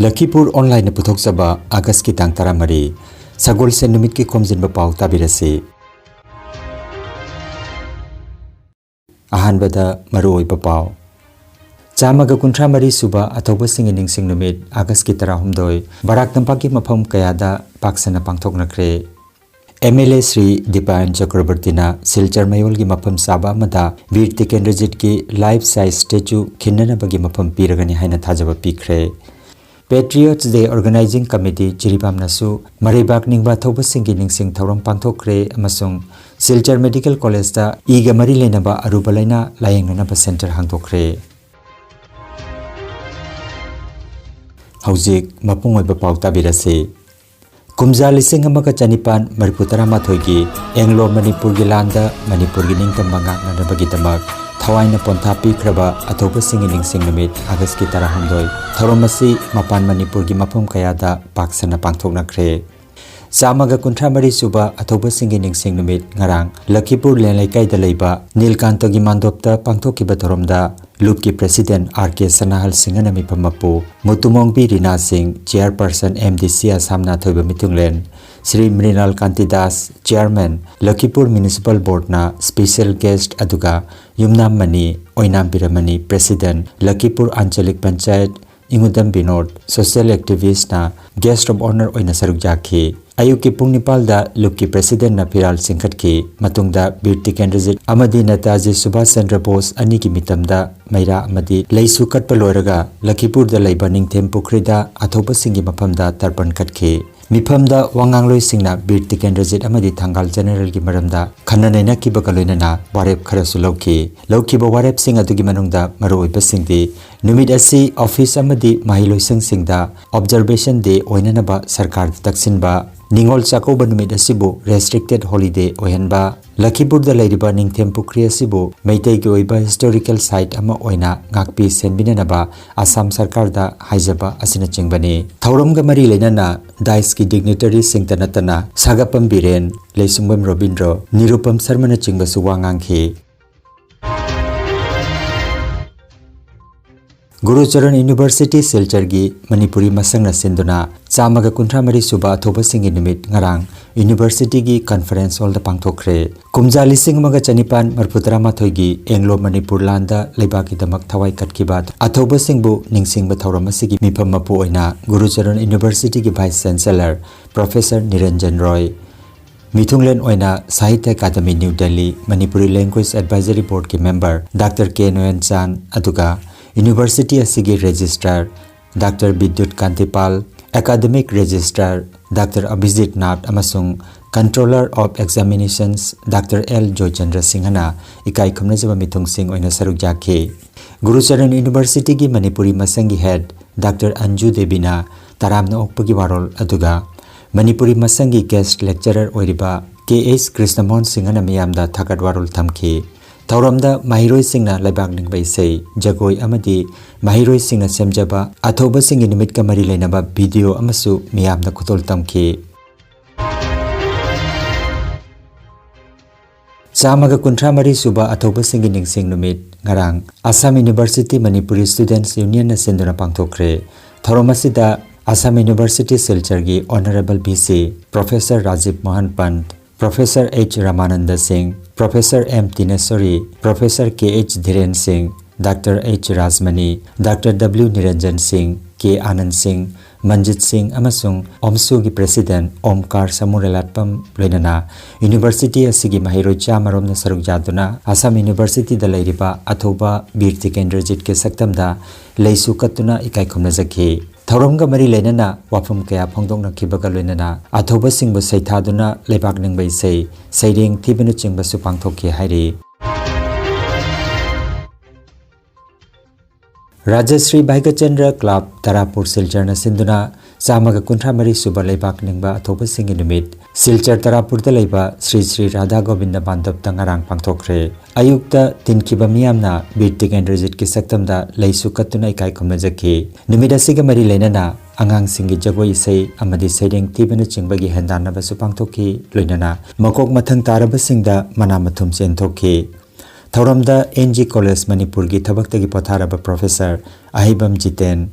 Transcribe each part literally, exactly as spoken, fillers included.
ꯂꯈꯤꯄꯨꯔ ꯑꯣꯟꯂꯥꯏꯟꯅ ꯄꯨꯊꯣꯛꯆꯕ ꯑꯥꯒꯁꯀꯤ ꯇꯥꯡ ꯇꯔꯥꯃꯔꯤ, ꯁꯒꯣꯜꯁꯦꯟ ꯅꯨꯃꯤꯠꯀꯤ ꯈꯣꯝꯖꯤꯟꯕ ꯄꯥꯎ ꯇꯥꯕꯤꯔꯁꯤ꯫ ꯑꯍꯥꯟꯕꯗ ꯃꯔꯨꯑꯣꯏꯕ ꯄꯥꯎ꯫ ꯆꯥꯝꯃꯒ ꯀꯨꯟꯊ꯭ꯔꯥ ꯃꯔꯤ ꯁꯨꯕ ꯑꯊꯧꯕꯁꯤꯡꯒꯤ ꯅꯤꯡꯁꯤꯡ ꯅꯨꯃꯤꯠ ꯑꯥꯒꯁꯀꯤ ꯇꯔꯥꯍꯨꯝꯗꯣꯏ ꯕꯔꯥꯛ ꯇꯝꯄꯥꯛꯀꯤ ꯃꯐꯝ ꯀꯌꯥꯗ ꯄꯥꯛ ꯁꯟꯅ ꯄꯥꯡꯊꯣꯛꯅꯈ꯭ꯔꯦ꯫ M L A Shri Dipayan ꯆꯀ꯭ꯔꯕꯔꯇꯤꯅ ꯁꯤꯜꯆꯔ ꯃꯌꯣꯜꯒꯤ ꯃꯐꯝ ꯆꯥꯕ ꯑꯃꯗ ꯚꯤꯔ ꯇꯤꯀꯦꯟꯗ꯭ꯔꯖꯤꯠꯀꯤ ꯂꯥꯏꯐ ꯁꯥꯏꯖ ꯁ꯭ꯇꯦꯆꯨ ꯈꯤꯟꯅꯅꯕꯒꯤ ꯃꯐꯝ ꯄꯤꯔꯒꯅꯤ ꯍꯥꯏꯅ ꯊꯥꯖꯕ ꯄꯤꯈ꯭ꯔꯦ꯫ ꯄꯦꯇ꯭ꯔꯤꯌꯣꯠꯁ ꯗꯦ ꯑꯣꯔꯒꯅꯥꯏꯖꯤꯡ ꯀꯃꯤꯇꯤ ꯖꯤꯔꯤꯕꯥꯝꯅꯁꯨ ꯃꯔꯩꯕꯥꯛ ꯅꯤꯡꯕ ꯊꯧꯕꯁꯤꯡꯒꯤ ꯅꯤꯡꯁꯤꯡ ꯊꯧꯔꯝ ꯄꯥꯡꯊꯣꯛꯈ꯭ꯔꯦ ꯑꯃꯁꯨꯡ ꯁꯤꯜꯆꯔ ꯃꯦꯗꯤꯀꯦꯜ ꯀꯣꯂꯦꯖꯇ ꯏꯒ ꯃꯔꯤ ꯂꯩꯅꯕ ꯑꯔꯨꯕ ꯂꯥꯏꯅꯥ ꯂꯥꯌꯦꯡꯅꯅꯕ ꯁꯦꯟꯇꯔ ꯍꯥꯡꯗꯣꯛꯈ꯭ꯔꯦ꯫ ꯍꯧꯖꯤꯛ ꯃꯄꯨꯡ ꯑꯣꯏꯕ ꯄꯥꯎ ꯇꯥꯕꯤꯔꯁꯤ꯫ ꯀꯨꯝꯖꯥ ꯂꯤꯁꯤꯡ ꯑꯃꯒ ꯆꯅꯤꯄꯥꯟ ꯃꯔꯤꯐꯨ ꯇꯔꯥꯃꯥꯊꯣꯏꯒꯤ ꯑꯦꯡꯂꯣ ꯃꯅꯤꯄꯨꯔꯒꯤ ꯂꯥꯟꯗ ꯃꯅꯤꯄꯨꯔꯒꯤ ꯅꯤꯡꯇꯝꯕ ꯉꯥꯛꯅꯅꯕꯒꯤꯗꯃꯛ ꯊꯋꯥꯏꯅ ꯄꯣꯟꯊꯥ ꯄꯤꯈ꯭ꯔꯕ ꯑꯊꯧꯕꯁꯤꯡꯒꯤ ꯅꯤꯡꯁꯤꯡ ꯅꯨꯃꯤꯠ ꯑꯥꯒꯁꯀꯤ ꯇꯔꯥꯍꯨꯝꯗꯣꯏ꯫ ꯊꯧꯔꯝ ꯑꯁꯤ ꯃꯄꯥꯟ ꯃꯅꯤꯄꯨꯔꯒꯤ ꯃꯐꯝ ꯀꯌꯥꯗ ꯄꯥꯛ ꯁꯟꯅ ꯄꯥꯡꯊꯣꯛꯅꯈ꯭ꯔꯦ꯫ ꯆꯥꯝꯃꯒ ꯀꯨꯟꯊ꯭ꯔꯥ ꯃꯔꯤ ꯁꯨꯕ ꯑꯊꯧꯕꯁꯤꯡꯒꯤ ꯅꯤꯡꯁꯤꯡ ꯅꯨꯃꯤꯠ ꯉꯔꯥꯡ ꯂꯈꯤꯄꯨꯔ ꯂꯦꯟ ꯂꯩꯀꯥꯏꯗ ꯂꯩꯕ ꯅꯤꯜꯀꯥꯟꯇꯒꯤ ꯃꯥꯟꯗꯣꯞꯇ ꯄꯥꯡꯊꯣꯛꯈꯤꯕ ꯊꯧꯔꯝꯗ ꯂꯨꯞꯀꯤ ꯄ꯭ꯔꯦꯁꯤꯗꯦꯟ ꯑꯥꯔ ꯀꯦ ꯁꯅꯥꯍꯜ ꯁꯤꯡꯍꯅ ꯃꯤꯐꯝ ꯃꯄꯨ, ꯃꯨꯇꯨꯃꯣꯡꯕꯤ ꯔꯤꯅꯥ ꯁꯤꯡ, ꯆꯤꯌꯥꯔꯄꯔꯁꯟ ꯑꯦꯝ ꯗꯤ ꯁꯤ ꯑꯁꯥꯝꯅ ꯊꯣꯏꯕ ꯃꯤꯊꯨꯡꯂꯦꯟ, ꯁ꯭ꯔꯤ ꯃ꯭ꯔꯤꯅꯥꯜ ꯀꯥꯟꯇꯤꯗꯥꯁ, ꯆꯤꯌꯥꯔꯃꯦꯟ, ꯂꯈꯤꯄꯨꯔ ꯃ꯭ꯌꯨꯅꯤꯁꯤꯄꯥꯜ ꯕꯣꯔꯗꯅ ꯁ꯭ꯄꯦꯁꯤꯌꯦꯜ ꯒꯦꯁ꯭ꯠ, ꯑꯗꯨꯒ ꯌꯨꯝꯅꯥꯝ ꯃꯅꯤ, ꯑꯣꯏꯅꯥꯝ ꯕꯤꯔꯃꯅꯤ, ꯄ꯭ꯔꯦꯁꯤꯗꯦꯟꯠ, ꯂꯈꯤꯄꯨꯔ ꯑꯟꯆꯂꯤꯛ ꯄꯟꯆꯥꯌꯠ, ꯏꯉꯨꯗꯝ ꯕꯤꯅꯣꯗ, ꯁꯣꯁꯤꯌꯦꯜ ꯑꯦꯛꯇꯤꯚꯤꯁ꯭ꯠꯅ ꯒꯦꯁ꯭ꯠ ꯑꯣꯐ ꯑꯣꯅꯔ ꯑꯣꯏꯅ ꯁꯔꯨꯛ ꯌꯥꯈꯤ꯫ ꯑꯌꯨꯛꯀꯤ ꯄꯨꯡ ꯅꯤꯄꯥꯜꯗ ꯂꯨꯞꯀꯤ ꯄ꯭ꯔꯦꯁꯤꯗꯦꯟꯠꯅ ꯐꯤꯔꯥꯜ ꯆꯤꯡꯈꯠꯈꯤ꯫ ꯃꯇꯨꯡꯗ ꯕꯤꯔ ꯇꯤꯀꯦꯟꯗ꯭ꯔꯖꯤꯠ ꯑꯃꯗꯤ ꯅꯦꯇꯥꯖꯤ ꯁꯨꯚꯥꯁ ꯆꯟꯗ꯭ꯔ ꯕꯣꯁ ꯑꯅꯤꯒꯤ ꯃꯤꯇꯝꯗ ꯃꯩꯔꯥ ꯑꯃꯗꯤ ꯂꯩꯁꯨ ꯀꯠꯄ ꯂꯣꯏꯔꯒ ꯂꯈꯤꯄꯨꯔꯗ ꯂꯩꯕ ꯅꯤꯡꯊꯦꯝ ꯄꯨꯈ꯭ꯔꯤꯗ ꯑꯊꯧꯕꯁꯤꯡꯒꯤ ꯃꯐꯝꯗ ꯇꯔꯄꯟ ꯀꯠꯈꯤ꯫ ꯃꯤꯐꯝꯗ ꯋꯥ ꯉꯥꯡꯂꯣꯏꯁꯤꯡꯅ ꯕꯤꯔ ꯇꯤꯀꯦꯟꯗ꯭ꯔꯖꯤꯠ ꯑꯃꯗꯤ ꯊꯪꯒꯥꯜ ꯖꯦꯅꯔꯦꯜꯒꯤ ꯃꯔꯝꯗ ꯈꯟꯅ ꯅꯩꯅꯈꯤꯕꯒ ꯂꯣꯏꯅꯅ ꯋꯥꯔꯦꯞ ꯈꯔꯁꯨ ꯂꯧꯈꯤ꯫ ꯂꯧꯈꯤꯕ ꯋꯥꯔꯦꯞꯁꯤꯡ ꯑꯗꯨꯒꯤ ꯃꯅꯨꯡꯗ ꯃꯔꯨꯑꯣꯏꯕꯁꯤꯡꯗꯤ ꯅꯨꯃꯤꯠ ꯑꯁꯤ ꯑꯣꯐꯤꯁ ꯑꯃꯗꯤ ꯃꯍꯩꯂꯣꯏꯁꯪꯁꯤꯡꯗ ꯑꯣꯕꯖꯔꯕꯦꯁꯟ ꯗꯦ ꯑꯣꯏꯅꯅꯕ ꯁꯔꯀꯥꯔꯗ ꯇꯛꯁꯤꯟꯕ, ꯅꯤꯉꯣꯜ ꯆꯥꯛꯀꯧꯕ ꯅꯨꯃꯤꯠ ꯑꯁꯤꯕꯨ ꯔꯦꯁ꯭ꯇ꯭ꯔꯤꯛꯇꯦꯗ ꯍꯣꯂꯤꯗꯦ ꯑꯣꯏꯍꯟꯕ, ꯂꯈꯤꯄꯨꯔꯗ ꯂꯩꯔꯤꯕ ꯅꯤꯡꯊꯦꯝ ꯄꯨꯈ꯭ꯔꯤ ꯑꯁꯤꯕꯨ ꯃꯩꯇꯩꯒꯤ ꯑꯣꯏꯕ ꯍꯤꯁꯇꯣꯔꯤꯀꯦꯜ ꯁꯥꯏꯠ ꯑꯃ ꯑꯣꯏꯅ ꯉꯥꯛꯄꯤ ꯁꯦꯟꯕꯤꯅꯅꯕ ꯑꯁꯥꯝ ꯁꯔꯀꯥꯔꯗ ꯍꯥꯏꯖꯕ ꯑꯁꯤꯅꯆꯤꯡꯕꯅꯤ꯫ ꯊꯧꯔꯝꯒ ꯃꯔꯤ ꯂꯩꯅꯅ ꯗꯥꯏꯁꯀꯤ ꯗꯤꯒꯅꯤꯇꯔꯤꯁꯤꯡꯇ ꯅꯠꯇꯅ ꯁꯥꯒꯞꯄꯝ ꯕꯤꯔꯦꯟ, ꯂꯩꯁꯨꯡꯕꯝ ꯔꯣꯕꯤꯟꯗ꯭ꯔꯣ, ꯅꯤꯔꯨꯄꯝ ꯁꯔꯃꯅꯆꯤꯡꯕꯁꯨ ꯋꯥ ꯉꯥꯡꯈꯤ꯫ ꯒꯨꯔꯨꯆꯔꯟ ꯌꯨꯅꯤꯚꯔꯁꯤꯇꯤ ꯁꯤꯜꯆꯔꯒꯤ ꯃꯅꯤꯄꯨꯔꯤ ꯃꯁꯪꯅ ꯁꯤꯟꯗꯨꯅ ꯆꯥꯝꯃꯒ ꯀꯨꯟꯊ꯭ꯔꯥ ꯃꯔꯤ ꯁꯨꯕ ꯑꯊꯧꯕꯁꯤꯡꯒꯤ ꯅꯨꯃꯤꯠ ꯉꯔꯥꯡ ꯌꯨꯅꯤꯚꯔꯁꯤꯇꯤꯒꯤ ꯀꯟꯐꯔꯦꯟꯁ ꯍꯣꯜꯗ ꯄꯥꯡꯊꯣꯛꯈ꯭ꯔꯦ꯫ ꯀꯨꯝꯖꯥ ꯂꯤꯁꯤꯡ ꯑꯃꯒ ꯆꯅꯤꯄꯥꯟ ꯃꯔꯤꯐꯨ ꯇꯔꯥꯃꯥꯊꯣꯏꯒꯤ ꯑꯦꯡꯂꯣ ꯃꯅꯤꯄꯨꯔ ꯂꯥꯟꯗ ꯂꯩꯕꯥꯛꯀꯤꯗꯃꯛ ꯊꯋꯥꯏ ꯀꯠꯈꯤꯕ ꯑꯊꯧꯕꯁꯤꯡꯕꯨ ꯅꯤꯡꯁꯤꯡꯕ ꯊꯧꯔꯝ ꯑꯁꯤꯒꯤ ꯃꯤꯐꯝ ꯃꯄꯨ ꯑꯣꯏꯅ ꯒꯨꯔꯨꯆꯔꯟ ꯌꯨꯅꯤꯚꯔꯁꯤꯇꯤꯒꯤ ꯚꯥꯏꯁ ꯆꯦꯟꯁꯦꯂꯔ ꯄ꯭ꯔꯣꯐꯦꯁꯔ ꯅꯤꯔꯟꯖꯟ ꯔꯣꯏ, ꯃꯤꯊꯨꯡꯂꯦꯟ ꯑꯣꯏꯅ Sahitya academy new Delhi, Manipuri language advisory ꯕꯣꯔꯗꯀꯤ member doctor K Noyon Chan, ꯑꯗꯨꯒ ꯌꯨꯅꯤꯚꯔꯁꯤꯇꯤ ꯑꯁꯤꯒꯤ registrar doctor Bidyut Kantipal, academic registrar doctor Abhijit Nath ꯑꯃꯁꯨꯡ controller of examinations doctor L Joychandra ꯁꯤꯡꯍꯅ ꯏꯀꯥꯏ ꯈꯨꯝꯅꯖꯕ ꯃꯤꯊꯨꯡꯁꯤꯡ ꯑꯣꯏꯅ ꯁꯔꯨꯛ ꯌꯥꯈꯤ꯫ ꯒꯨꯔꯨꯆꯔꯟ ꯌꯨꯅꯤꯚꯔꯁꯤꯇꯤꯒꯤ ꯃꯅꯤꯄꯨꯔꯤ ꯃꯁꯪꯒꯤ ꯍꯦꯗ ꯗꯥꯛꯇꯔ ꯑꯟꯖꯨ ꯗꯦꯕꯤꯅ ꯇꯔꯥꯝꯅ ꯑꯣꯛꯄꯒꯤ ꯋꯥꯔꯣꯜ, ꯑꯗꯨꯒ ꯃꯅꯤꯄꯨꯔꯤ ꯃꯁꯪꯒꯤ ꯒꯦꯁ꯭ꯠ ꯂꯦꯛꯆꯔꯔ ꯑꯣꯏꯔꯤꯕ ꯀꯦ ꯑꯩꯆ ꯀ꯭ꯔꯤꯁꯅꯃꯣꯍꯟ ꯁꯤꯡꯍꯅ ꯃꯤꯌꯥꯝꯗ ꯊꯥꯒꯠ ꯋꯥꯔꯣꯜ ꯊꯝꯈꯤ꯫ ꯊꯧꯔꯝꯗ ꯃꯍꯩꯔꯣꯏꯁꯤꯡꯅ ꯂꯩꯕꯥꯛ ꯅꯤꯡꯕ ꯏꯁꯩ, ꯖꯒꯣꯏ ꯑꯃꯗꯤ ꯃꯍꯩꯔꯣꯏꯁꯤꯡꯅ ꯁꯦꯝꯖꯕ ꯑꯊꯧꯕꯁꯤꯡꯒꯤ ꯅꯨꯃꯤꯠꯀ ꯃꯔꯤ ꯂꯩꯅꯕ ꯚꯤꯗꯤꯑꯣ ꯑꯃꯁꯨ ꯃꯤꯌꯥꯝꯗ ꯈꯨꯗꯣꯜ ꯇꯝꯈꯤ꯫ ꯆꯥꯝꯃꯒ ꯀꯨꯟꯊ꯭ꯔꯥ ꯃꯔꯤ ꯁꯨꯕ ꯑꯊꯧꯕꯁꯤꯡꯒꯤ ꯅꯤꯡꯁꯤꯡ ꯅꯨꯃꯤꯠ ꯉꯔꯥꯡ ꯑꯁꯥꯝ ꯌꯨꯅꯤꯚꯔꯁꯤꯇꯤ ꯃꯅꯤꯄꯨꯔꯤ ꯁ꯭ꯇꯨꯗꯦꯟꯠꯁ ꯌꯨꯅꯤꯌꯟꯅ ꯁꯤꯟꯗꯨꯅ ꯄꯥꯡꯊꯣꯛꯈ꯭ꯔꯦ꯫ ꯊꯧꯔꯝ ꯑꯁꯤꯗ Assam university ꯁꯤꯜꯆꯔꯒꯤ honourable V C professor Rajiv Mohan ꯄꯟꯠ, professor H Ramanand ꯁꯤꯡ, ꯄ꯭ꯔꯣꯐꯦꯁꯔ ꯑꯦꯝ ꯇꯤꯅꯦꯁꯣꯔꯤ, ꯄ꯭ꯔꯣꯐꯦꯁꯔ ꯀꯦ ꯑꯩꯆ ꯙꯤꯔꯦꯟ ꯁꯤꯡ, doctor H Rajmani, doctor W ꯅꯤꯔꯟꯖꯟ ꯁꯤꯡ, ꯀꯦ ꯑꯥꯅꯟꯗ ꯁꯤꯡ, ꯃꯟꯖꯤꯠ ꯁꯤꯡ ꯑꯃꯁꯨꯡ ꯑꯣꯝꯁꯨꯒꯤ ꯄ꯭ꯔꯦꯁꯤꯗꯦꯟꯠ ꯑꯣꯝꯀꯥꯔ ꯁꯃꯨꯔꯦꯂꯥꯠꯄꯝ ꯂꯣꯏꯅꯅ ꯌꯨꯅꯤꯚꯔꯁꯤꯇꯤ ꯑꯁꯤꯒꯤ ꯃꯍꯩꯔꯣꯏ ꯆꯥꯝꯃꯔꯣꯝꯅ ꯁꯔꯨꯛ ꯌꯥꯗꯨꯅ ꯑꯁꯥꯝ ꯌꯨꯅꯤꯚꯔꯁꯤꯇꯤꯗ ꯂꯩꯔꯤꯕ ꯑꯊꯧꯕ ꯕꯤꯔ ꯇꯤꯀꯦꯟꯗ꯭ꯔꯖꯤꯠꯀꯤ ꯁꯛꯇꯝꯗ ꯂꯩꯁꯨ ꯀꯠꯇꯨꯅ ꯏꯀꯥꯏ ꯈꯨꯝꯅꯖꯈꯤ꯫ ꯊꯧꯔꯝꯒ ꯃꯔꯤ ꯂꯩꯅꯅ ꯋꯥꯐꯝ ꯀꯌꯥ ꯐꯣꯡꯗꯣꯛꯅꯈꯤꯕꯒ ꯂꯣꯏꯅꯅ ꯑꯊꯧꯕꯁꯤꯡꯕꯨ ꯁꯩꯊꯥꯗꯨꯅ ꯂꯩꯕꯥꯛ ꯅꯤꯡꯕ ꯏꯁꯩ, ꯁꯩꯔꯦꯡ ꯊꯤꯕꯅꯆꯤꯡꯕꯁꯨ ꯄꯥꯡꯊꯣꯛꯈꯤ ꯍꯥꯏꯔꯤ꯫ ꯔꯥꯖꯁ꯭ꯔꯤ ꯚꯥꯏꯒꯆꯟꯗ꯭ꯔ ꯀ꯭ꯂꯕ ꯇꯔꯥꯄꯨꯔ ꯁꯤꯜꯆꯔꯅ ꯁꯤꯟꯗꯨꯅ ꯆꯥꯝꯃꯒ ꯀꯨꯟꯊ꯭ꯔꯥ ꯃꯔꯤ ꯁꯨꯕ ꯂꯩꯕꯥꯛ ꯅꯤꯡꯕ ꯑꯊꯧꯕꯁꯤꯡꯒꯤ ꯅꯨꯃꯤꯠ ꯁꯤꯜꯆꯔ ꯇꯔꯥꯄꯨꯔꯗ ꯂꯩꯕ ꯁ꯭ꯔꯤ ꯁ꯭ꯔꯤ ꯔꯥꯙꯥ ꯒꯣꯕꯤꯟꯗ ꯃꯥꯟꯗꯞꯇ ꯉꯔꯥꯡ ꯄꯥꯡꯊꯣꯛꯈ꯭ꯔꯦ꯫ ꯑꯌꯨꯛꯇ ꯇꯤꯟꯈꯤꯕ ꯃꯤꯌꯥꯝꯅ ꯕꯤꯔ ꯇꯤꯀꯦꯟꯗ꯭ꯔꯖꯤꯠꯀꯤ ꯁꯛꯇꯝꯗ ꯂꯩꯁꯨ ꯀꯠꯇꯨꯅ ꯏꯀꯥꯏ ꯈꯨꯝꯅꯖꯈꯤ꯫ ꯅꯨꯃꯤꯠ ꯑꯁꯤꯒ ꯃꯔꯤ ꯂꯩꯅꯅ ꯑꯉꯥꯡꯁꯤꯡꯒꯤ ꯖꯒꯣꯏ ꯏꯁꯩ ꯑꯃꯗꯤ ꯁꯩꯔꯦꯡ ꯊꯤꯕꯅꯆꯤꯡꯕꯒꯤ ꯍꯦꯟꯗꯥꯟꯅꯕꯁꯨ ꯄꯥꯡꯊꯣꯛꯈꯤ꯫ ꯂꯣꯏꯅꯅ ꯃꯀꯣꯛ ꯃꯊꯪ ꯇꯥꯔꯕꯁꯤꯡꯗ ꯃꯅꯥ ꯃꯊꯨꯝ ꯆꯦꯟꯊꯣꯛꯈꯤ꯫ ꯊꯧꯔꯝꯗ ꯑꯦꯟ ꯖꯤ ꯀꯣꯂꯦꯖ ꯃꯅꯤꯄꯨꯔꯒꯤ ꯊꯕꯛꯇꯒꯤ ꯄꯣꯊꯥꯔꯕ professor Ahaibam Jiten,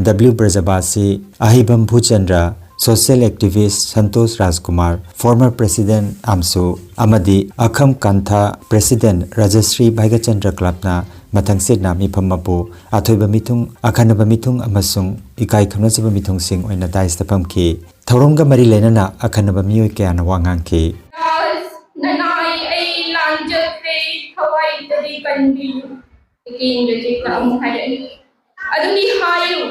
W Brajabashi, Ahaibam Bhuchandra, social activist Santosh Rajkumar, former president ꯑꯝꯁꯨ ꯑꯃꯗꯤ ꯑꯈꯝ ꯀꯥꯟꯊꯥ ꯄ꯭ꯔꯦꯁꯤꯗꯦꯟꯠ ꯔꯥꯖꯁ꯭ꯔꯤ ꯚꯥꯏꯒꯆꯟꯗ꯭ꯔ ꯀ꯭ꯂꯕꯅ ꯃꯊꯪꯁꯤꯠꯅ ꯃꯤꯐꯝ ꯑꯃꯕꯨ ꯑꯊꯣꯏꯕ ꯃꯤꯊꯨꯡ, ꯑꯈꯟꯅꯕ ꯃꯤꯊꯨꯡ ꯑꯃꯁꯨꯡ ꯏꯀꯥꯏ ꯈꯨꯝꯅꯖꯕ ꯃꯤꯊꯨꯡꯁꯤꯡ ꯑꯣꯏꯅ ꯗꯥꯏꯁꯇ ꯐꯝꯈꯤ꯫ ꯊꯧꯔꯝꯒ ꯃꯔꯤ ꯂꯩꯅꯅ ꯑꯈꯟꯅꯕ ꯃꯤꯑꯣꯏ ꯀꯌꯥꯅ ꯋꯥ ꯉꯥꯡꯈꯤ꯫ ꯅꯅꯥꯏ ꯑꯩ ꯂꯥꯟꯖꯈ꯭ꯔꯦ, ꯊꯋꯥꯏꯗꯗꯤ ꯀꯟꯕꯤꯌꯨ꯫ ꯏꯀꯦꯟꯗ꯭ꯔꯖꯤꯠꯅ ꯑꯃꯨꯛ ꯍꯥꯏꯔꯛꯏ, "ꯑꯗꯨꯗꯤ ꯍꯥꯏꯌꯨ,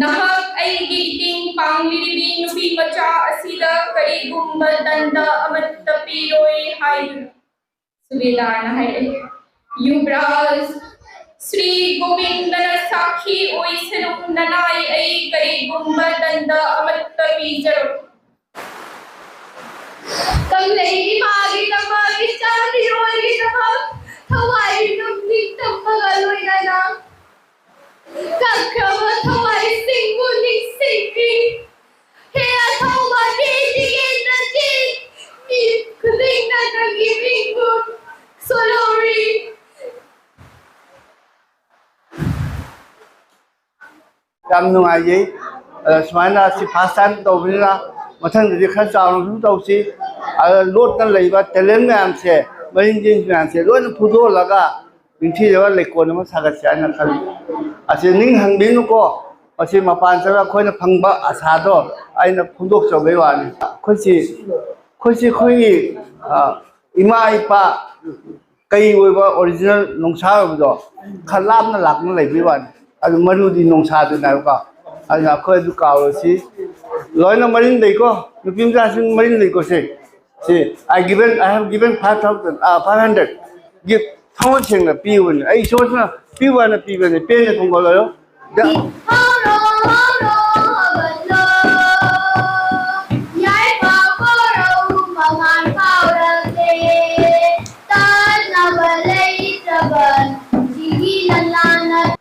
ꯅꯍꯥꯛ ꯑꯩꯒꯤ ꯏꯇꯦꯡ ꯄꯥꯡꯂꯤꯕꯤ ꯅꯨꯄꯤ ꯃꯆꯥ ꯑꯁꯤꯗ ꯀꯔꯤꯒꯨꯝꯕ ꯗꯟꯗ ꯑꯃꯠꯇ ꯄꯤꯔꯣꯏ ꯍꯥꯏꯗꯨꯅ?" ꯁꯨꯕꯦꯗꯥꯔꯅ ꯍꯥꯏꯔꯛꯏ, "ꯌꯨꯕꯔꯥꯖ, ꯁ꯭ꯔꯤ ꯒꯣꯕꯤꯟꯗꯅ ꯁꯥꯈꯤ ꯑꯣꯏꯁꯅꯨ, ꯅꯅꯥꯏ ꯑꯩ ꯀꯔꯤꯒꯨꯝꯕ ꯗꯟꯗ ꯑꯃꯠꯇ ꯄꯤꯖꯔꯣꯏ꯫" ꯀꯪꯂꯩ ꯏꯃꯥꯒꯤꯗꯃꯛ, ꯏꯆꯥ ꯐꯤꯔꯣꯜꯒꯤꯗꯃꯛ ꯊꯋꯥꯏ ꯅꯨꯡ ꯅꯤꯡꯇꯝꯕꯒ ꯂꯣꯏꯅꯅ ꯀꯛꯈ꯭ꯔꯕ ꯊꯋꯥꯏꯁꯤꯡꯕꯨ ꯅꯤꯡꯁꯤꯡꯕꯤ꯫ ꯍꯦ ꯑꯊꯧꯕ ꯇꯦꯖꯤꯒꯤ ꯅꯆꯦ, ꯃꯤ ꯈꯨꯗꯤꯡꯅ ꯅꯪꯒꯤ ꯃꯤꯡꯕꯨ ꯁꯣꯜꯍꯧꯔꯤ꯫ ꯌꯥꯝ ꯅꯨꯡꯉꯥꯏꯖꯩ꯫ ꯑꯗ ꯁꯨꯃꯥꯏꯅ ꯁꯤ first time ꯇꯧꯕꯅꯤꯅ ꯃꯊꯪꯗꯗꯤ ꯈꯔ ꯆꯥꯎꯅ ꯁꯨꯝ ꯇꯧꯁꯤ꯫ ꯑꯗ ꯂꯣꯠꯅ ꯂꯩꯕ talent ꯃꯌꯥꯝꯁꯦ, ꯃꯔꯤꯡ ꯖꯦꯟ ꯃꯌꯥꯝꯁꯦ ꯂꯣꯏꯅ ꯐꯨꯗꯣꯛꯍꯜꯂꯒ ꯅꯤꯡꯊꯤꯖꯕ ꯂꯩꯀꯣꯜ ꯑꯃ ꯁꯥꯒꯠꯁꯦ ꯍꯥꯏꯅ ꯈꯜꯂꯤ꯫ ꯑꯁꯤ ꯅꯤꯡ ꯍꯪꯕꯤꯅꯨꯀꯣ, ꯃꯁꯤ ꯃꯄꯥꯟ ꯆꯠꯂꯒ ꯑꯩꯈꯣꯏꯅ ꯐꯪꯕ ꯑꯁꯥꯗꯣ ꯑꯩꯅ ꯐꯣꯡꯗꯣꯛꯆꯕꯩ ꯋꯥꯅꯤ꯫ ꯑꯩꯈꯣꯏꯁꯤ, ꯑꯩꯈꯣꯏꯁꯤ ꯑꯩꯈꯣꯏꯒꯤ, ꯑ, ꯏꯃꯥ ꯏꯄꯥ ꯀꯩ ꯑꯣꯏꯕ original ꯅꯣꯡꯁꯥ ꯑꯣꯏꯕꯗꯣ ꯈꯔ ꯂꯥꯞꯅ ꯂꯥꯞꯅ ꯂꯩꯕꯩ ꯋꯥꯅꯤ꯫ ꯑꯗꯨ ꯃꯔꯨꯗꯤ ꯅꯣꯡꯁꯥꯗꯨꯅꯦꯕꯀꯣ꯫ ꯑꯗꯨꯅ ꯑꯩꯈꯣꯏ ꯑꯗꯨ ꯀꯥꯎꯔꯁꯤ꯫ ꯂꯣꯏꯅ ꯃꯔꯤꯟ ꯂꯩꯀꯣ, ꯅꯨꯄꯤ ꯃꯆꯥꯁꯤꯡ ꯃꯔꯤꯟ ꯂꯩꯀꯣ ꯁꯦ꯫ ꯁꯤ, I given, I have given five thousand, ꯑ, five hundred gift꯫ ꯊꯃꯣꯏ ꯁꯦꯡꯅ ꯄꯤꯕꯅꯤ꯫ ꯑꯩ ꯏꯁꯣꯔꯁꯤꯅ ꯄꯤꯌꯨ ꯍꯥꯏꯅ ꯄꯤꯕꯅꯤ꯫ ꯄꯦꯟꯅ ꯊꯣꯡꯒꯠꯂꯣ꯫ ꯍꯧꯔꯣ, ꯍꯧꯔꯣ, ꯍꯧꯒꯠꯂꯣ꯫ ꯌꯥꯏꯐ ꯄꯣꯔꯧ ꯃꯉꯥꯜ ꯐꯥꯎꯔꯛꯂꯦ꯫ ꯇꯠꯅꯕ ꯂꯩꯇ꯭ꯔꯕ ꯄꯨꯟꯁꯤꯒꯤ ꯂꯝꯂꯥꯟ ꯑꯗꯨ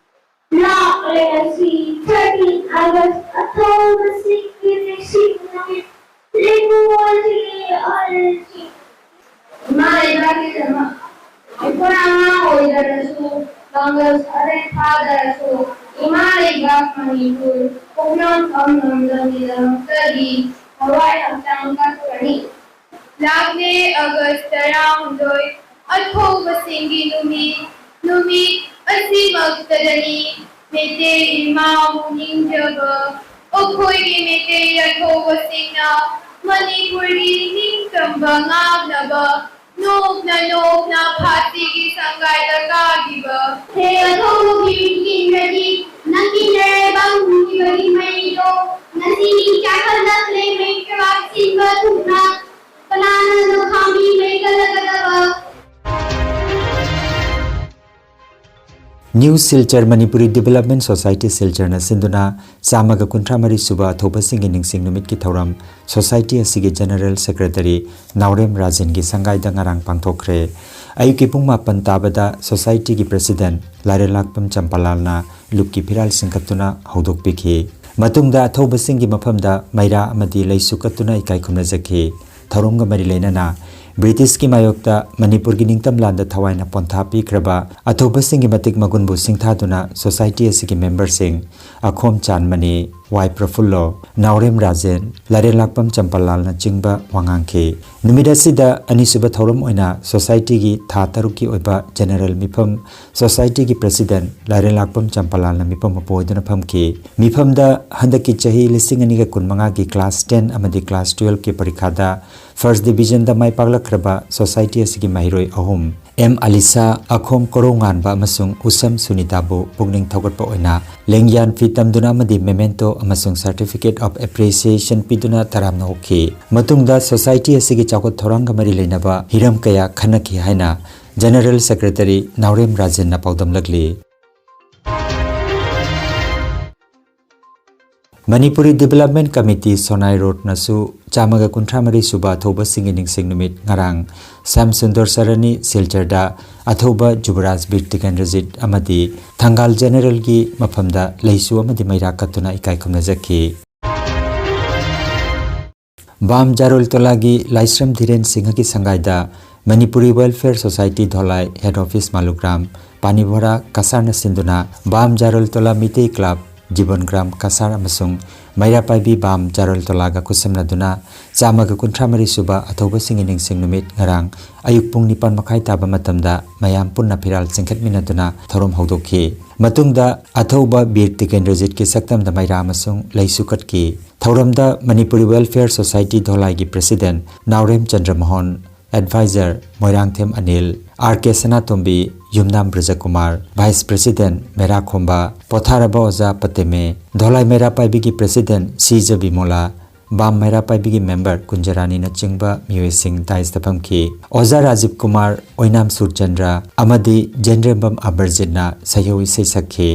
ꯂꯥꯛꯂꯦ ꯉꯁꯤ thirteen August, ꯑꯊꯧꯕꯁꯤꯡꯒꯤ ꯅꯤꯡꯁꯤꯡ ꯅꯨꯃꯤꯠ꯫ ꯂꯦꯡꯒꯨ ꯑꯣꯏꯈꯤꯂꯦ ꯑꯍꯜꯁꯤꯡ꯫ ꯏꯃꯥ ꯂꯩꯕꯥꯛꯀꯤꯗꯃꯛ ꯑꯩꯈꯣꯏ ꯑꯉꯥꯡ ꯑꯣꯏꯗ꯭ꯔꯁꯨ, ꯄꯥꯡꯒꯜ ꯁꯥꯖꯦꯜ ꯊꯥꯗ꯭ꯔꯁꯨ, ꯏꯃꯥ ꯂꯩꯕꯥꯛ ꯃꯅꯤꯄꯨꯔ ꯄꯨꯝꯅꯃꯛ ꯉꯝꯂꯝꯃꯤꯗꯃꯛꯇꯗꯤ ꯊꯋꯥꯏ ꯍꯛꯆꯥꯡ ꯀꯠꯈ꯭ꯔꯅꯤ꯫ ꯂꯥꯛꯂꯦ ꯑꯒꯁ ꯇꯔꯥꯍꯨꯝꯗꯣꯏ, ꯑꯊꯧꯕꯁꯤꯡꯒꯤ ꯅꯨꯃꯤꯠ꯫ ꯅꯨꯃꯤꯠ ꯑꯁꯤꯃꯛꯇꯗꯅꯤ ꯃꯩꯇꯩ ꯏꯃꯥꯕꯨ ꯅꯤꯡꯖꯕ ꯑꯩꯈꯣꯏꯒꯤ ꯃꯩꯇꯩ ꯑꯊꯧꯕꯁꯤꯡꯅ ꯃꯅꯤꯄꯨꯔꯒꯤ ꯅꯤꯡꯇꯝꯕ ꯉꯥꯛꯅꯕ ꯅꯣꯛꯅ ꯅꯣꯛꯅ ꯐꯥꯁꯤꯒꯤ ꯁꯪꯒꯥꯏꯗ ꯀꯥꯈꯤꯕ꯫ ꯍꯦ ꯑꯊꯧꯕꯒꯤ ꯂꯨꯆꯤꯡꯕꯗꯤ ꯅꯪꯒꯤ ꯅꯔꯩꯕꯥꯛ ꯍꯨꯝꯈꯤꯕꯒꯤ ꯃꯩꯗꯣ ꯉꯁꯤꯗꯤ ꯆꯥꯛꯍꯜꯂꯛꯂꯦ, ꯃꯩ ꯀ꯭ꯔꯥꯛ ꯁꯤꯟꯕ ꯊꯨꯡꯅ ꯀꯅꯥꯅ ꯅꯣꯡꯈꯥꯝꯕꯤ ꯃꯩ ꯀꯜꯂꯒꯗꯕ? New Silchar Manipuri Development Society Silchar ꯅ ꯁꯤꯟꯗꯨꯅ ꯆꯥꯝꯃꯒ ꯀꯨꯟꯊ꯭ꯔꯥ ꯃꯔꯤ ꯁꯨꯕ ꯑꯊꯧꯕꯁꯤꯡꯒꯤ ꯅꯤꯡꯁꯤꯡ ꯅꯨꯃꯤꯠꯀꯤ ꯊꯧꯔꯝ society ꯑꯁꯤꯒꯤ general secretary ꯅꯥꯎꯔꯦꯝ ꯔꯥꯖꯦꯟꯒꯤ ꯁꯪꯒꯥꯏꯗ ꯉꯔꯥꯡ ꯄꯥꯡꯊꯣꯛꯈ꯭ꯔꯦ꯫ ꯑꯌꯨꯛꯀꯤ ꯄꯨꯡ ꯃꯥꯄꯟ ꯇꯥꯕꯗ society ꯒꯤ president ꯂꯥꯏꯔꯦꯟꯂꯥꯛꯄꯝ ꯆꯝꯄꯥꯂꯥꯜꯅ ꯂꯨꯞꯀꯤ ꯐꯤꯔꯥꯜ ꯆꯤꯡꯈꯠꯇꯨꯅ ꯍꯧꯗꯣꯛꯄꯤꯈꯤ꯫ ꯃꯇꯨꯡꯗ ꯑꯊꯧꯕꯁꯤꯡꯒꯤ ꯃꯐꯝꯗ ꯃꯩꯔꯥ ꯑꯃꯗꯤ ꯂꯩꯁꯨ ꯀꯠꯇꯨꯅ ꯏꯀꯥꯏ ꯈꯨꯝꯅꯖꯈꯤ꯫ ꯊꯧꯔꯝꯒ ꯃꯔꯤ ꯂꯩꯅꯅ ꯕ꯭ꯔꯤꯇꯤꯁꯀꯤ ꯃꯥꯌꯣꯛꯇ ꯃꯅꯤꯄꯨꯔꯒꯤ ꯅꯤꯡꯇꯝ ꯂꯥꯟꯗ ꯊꯋꯥꯏꯅ ꯄꯣꯟꯊꯥ ꯄꯤꯈ꯭ꯔꯕ ꯑꯊꯧꯕꯁꯤꯡꯒꯤ ꯃꯇꯤꯛ ꯃꯒꯨꯟꯕꯨ ꯁꯤꯡꯊꯥꯗꯨꯅ society ꯑꯁꯤꯒꯤ member ꯁꯤꯡ ꯑꯈꯣꯝ ꯆꯥꯟꯃꯅꯤ, ꯋꯥꯏ ꯄ꯭ꯔꯐꯨꯜꯂꯣ, ꯅꯥꯎꯔꯦꯝ ꯔꯥꯖꯦꯟ, ꯂꯥꯏꯔꯦꯟꯂꯥꯛꯄꯝ ꯆꯝꯄꯥꯂꯥꯜꯅꯆꯤꯡꯕ ꯋꯥ ꯉꯥꯡꯈꯤ꯫ ꯅꯨꯃꯤꯠ ꯑꯁꯤꯗ ꯑꯅꯤꯁꯨꯕ ꯊꯧꯔꯝ ꯑꯣꯏꯅ society ꯒꯤ ꯊꯥ ꯇꯔꯨꯛꯀꯤ ꯑꯣꯏꯕ general ꯃꯤꯐꯝ society ꯒꯤ president ꯂꯥꯏꯔꯦꯟꯂꯥꯛꯄꯝ ꯆꯝꯄꯥꯂꯥꯜꯅ ꯃꯤꯐꯝ ꯃꯄꯨ ꯑꯣꯏꯗꯨꯅ ꯐꯝꯈꯤ꯫ ꯃꯤꯐꯝꯗ ꯍꯟꯗꯛꯀꯤ ꯆꯍꯤ ꯂꯤꯁꯤꯡ ꯑꯅꯤꯒ ꯀꯨꯟꯃꯉꯥꯒꯤ class ten ꯑꯃꯗꯤ class twelve ꯀꯤ ꯄꯔꯤꯈꯥꯗ first division ꯗ ꯃꯥꯏ ꯄꯥꯛꯂꯛꯈ꯭ꯔꯕ society ꯑꯁꯤꯒꯤ ꯃꯍꯩꯔꯣꯏ ꯑꯍꯨꯝ, ꯑꯦꯝ ꯑꯂꯤꯁꯥ, ꯑꯈꯣꯝ ꯀꯣꯔꯧꯉꯥꯟꯕ ꯑꯃꯁꯨꯡ ꯎꯁꯝ ꯁꯨꯅꯤꯇꯥꯕꯨ ꯄꯨꯛꯅꯤꯡ ꯊꯧꯒꯠꯄ ꯑꯣꯏꯅ ꯂꯦꯡꯌꯥꯟ ꯐꯤ ꯇꯝꯗꯨꯅ ꯑꯃꯗꯤ memento ꯑꯃꯁꯨꯡ certificate of appreciation ꯄꯤꯗꯨꯅ ꯇꯔꯥꯝꯅ ꯑꯣꯛꯈꯤ꯫ ꯃꯇꯨꯡꯗ society ꯑꯁꯤꯒꯤ ꯆꯥꯎꯈꯠ ꯊꯧꯔꯥꯡꯒ ꯃꯔꯤ ꯂꯩꯅꯕ ꯍꯤꯔꯝ ꯀꯌꯥ ꯈꯟꯅꯈꯤ ꯍꯥꯏꯅ general secretary ꯅꯥꯎꯔꯦꯝ ꯔꯥꯖꯦꯟꯅ ꯄꯥꯎꯗꯝꯂꯛꯂꯤ꯫ ꯃꯅꯤꯄꯨꯔꯤ Development Committee ꯁꯣꯅꯥꯏ ꯔꯣꯗꯅꯁꯨ ꯆꯥꯝꯃꯒ ꯀꯨꯟꯊ꯭ꯔꯥ ꯃꯔꯤ ꯁꯨꯕ ꯑꯊꯧꯕꯁꯤꯡꯒꯤ ꯅꯤꯡꯁꯤꯡ ꯅꯨꯃꯤꯠ ꯉꯔꯥꯡ ꯁ꯭ꯌꯥꯝ ꯁꯨꯟꯗꯔ ꯁꯔꯅꯤ, ꯁꯤꯜꯆꯔꯗ ꯑꯊꯧꯕ ꯖꯨꯕꯔꯥꯖ ꯕꯤꯔ ꯇꯤꯀꯦꯟꯗ꯭ꯔꯖꯤꯠ ꯑꯃꯗꯤ ꯊꯪꯒꯥꯜ ꯖꯦꯅꯔꯦꯜꯒꯤ ꯃꯐꯝꯗ ꯂꯩꯁꯨ ꯑꯃꯗꯤ ꯃꯩꯔꯥ ꯀꯠꯇꯨꯅ ꯏꯀꯥꯏ ꯈꯨꯝꯅꯖꯈꯤ꯫ ꯕꯥꯝ ꯖꯥꯔꯣꯜ ꯇꯣꯂꯥꯒꯤ ꯂꯥꯏꯁ꯭ꯔꯝ ꯙꯤꯔꯦꯟ ꯁꯤꯡꯍꯒꯤ ꯁꯪꯒꯥꯏꯗ Manipuri welfare society Dholai head office Malugram, Panibhora ꯀꯁꯥꯔꯅ ꯁꯤꯟꯗꯨꯅ ꯕꯥꯝ ꯖꯥꯔꯣꯜꯇꯣꯂꯥ ꯃꯤꯇꯩ ꯀ꯭ꯂꯕ, ꯖꯤꯕꯟ ꯒ꯭ꯔꯥꯝ ꯀꯁꯥꯔ ꯑꯃꯁꯨꯡ ꯃꯩꯔꯥ ꯄꯥꯏꯕꯤ ꯕꯥꯝ ꯖꯥꯔꯣꯜꯇꯣꯂꯥꯒ ꯈꯨꯠꯁꯝꯅꯗꯨꯅ ꯆꯥꯝꯃꯒ ꯀꯨꯟꯊ꯭ꯔꯥ ꯃꯔꯤ ꯁꯨꯕ ꯑꯊꯧꯕꯁꯤꯡꯒꯤ ꯅꯤꯡꯁꯤꯡ ꯅꯨꯃꯤꯠ ꯉꯔꯥꯡ ꯑꯌꯨꯛ ꯄꯨꯡ ꯅꯤꯄꯥꯟ ꯃꯈꯥꯏ ꯇꯥꯕ ꯃꯇꯝꯗ ꯃꯌꯥꯝ ꯄꯨꯟꯅ ꯐꯤꯔꯥꯜ ꯆꯤꯡꯈꯠꯃꯤꯟꯅꯗꯨꯅ ꯊꯧꯔꯝ ꯍꯧꯗꯣꯛꯈꯤ꯫ ꯃꯇꯨꯡꯗ ꯑꯊꯧꯕ ꯕꯤꯔ ꯇꯤꯀꯦꯟꯗ꯭ꯔꯖꯤꯠꯀꯤ ꯁꯛꯇꯝꯗ ꯃꯩꯔꯥ ꯑꯃꯁꯨꯡ ꯂꯩꯁꯨ ꯀꯠꯈꯤ꯫ ꯊꯧꯔꯝꯗ ꯃꯅꯤꯄꯨꯔꯤ ꯋꯦꯜꯐꯤꯌꯔ ꯁꯣꯁꯥꯏꯇꯤ ꯙꯣꯂꯥꯏꯒꯤ ꯄ꯭ꯔꯦꯁꯤꯗꯦꯟꯠ ꯅꯥꯎꯔꯦꯝ ꯆꯟꯗ꯭ꯔ ꯃꯣꯍꯟ, ꯑꯦꯗꯚꯥꯏꯖꯔ ꯃꯣꯏꯔꯥꯡꯊꯦꯝ ꯑꯅꯤꯜ, ꯑꯥꯔ ꯀꯦ ꯁꯅꯥꯇꯣꯝꯕꯤ, ꯌꯨꯝꯅꯥꯝ ꯕ꯭ꯔꯖꯀꯨꯃꯥꯔ, ꯚꯥꯏꯁ ꯄ꯭ꯔꯦꯁꯤꯗꯦꯟꯠ ꯃꯦꯔꯥ ꯈꯣꯝꯕ, ꯄꯣꯊꯥꯔꯕ ꯑꯣꯖꯥ ꯄꯇꯦꯃꯦ, ꯙꯣꯂꯥꯏ ꯃꯩꯔꯥ ꯄꯥꯏꯕꯤꯒꯤ ꯄ꯭ꯔꯦꯁꯤꯗꯦꯟꯠ ꯁꯤꯖ ꯕꯤꯃꯣꯂꯥ, ꯕꯥꯝ ꯃꯩꯔꯥ ꯄꯥꯏꯕꯤꯒꯤ ꯃꯦꯝꯕꯔ ꯀꯨꯟꯖꯔꯥꯅꯤꯅꯆꯤꯡꯕ ꯃꯤꯑꯣꯏꯁꯤꯡ ꯗꯥꯏꯁꯇ ꯐꯝꯈꯤ꯫ ꯑꯣꯖꯥ ꯔꯥꯖꯤꯕ ꯀꯨꯃꯥꯔ, ꯑꯣꯏꯅꯥꯝ ꯁꯨꯔꯆꯟꯗ꯭ꯔ ꯑꯃꯗꯤ ꯖꯦꯟꯗ꯭ꯔꯦꯝꯕꯝ ꯑꯕꯔꯖꯤꯠꯅ ꯁꯩꯍꯧ ꯏꯁꯩ ꯁꯛꯈꯤ꯫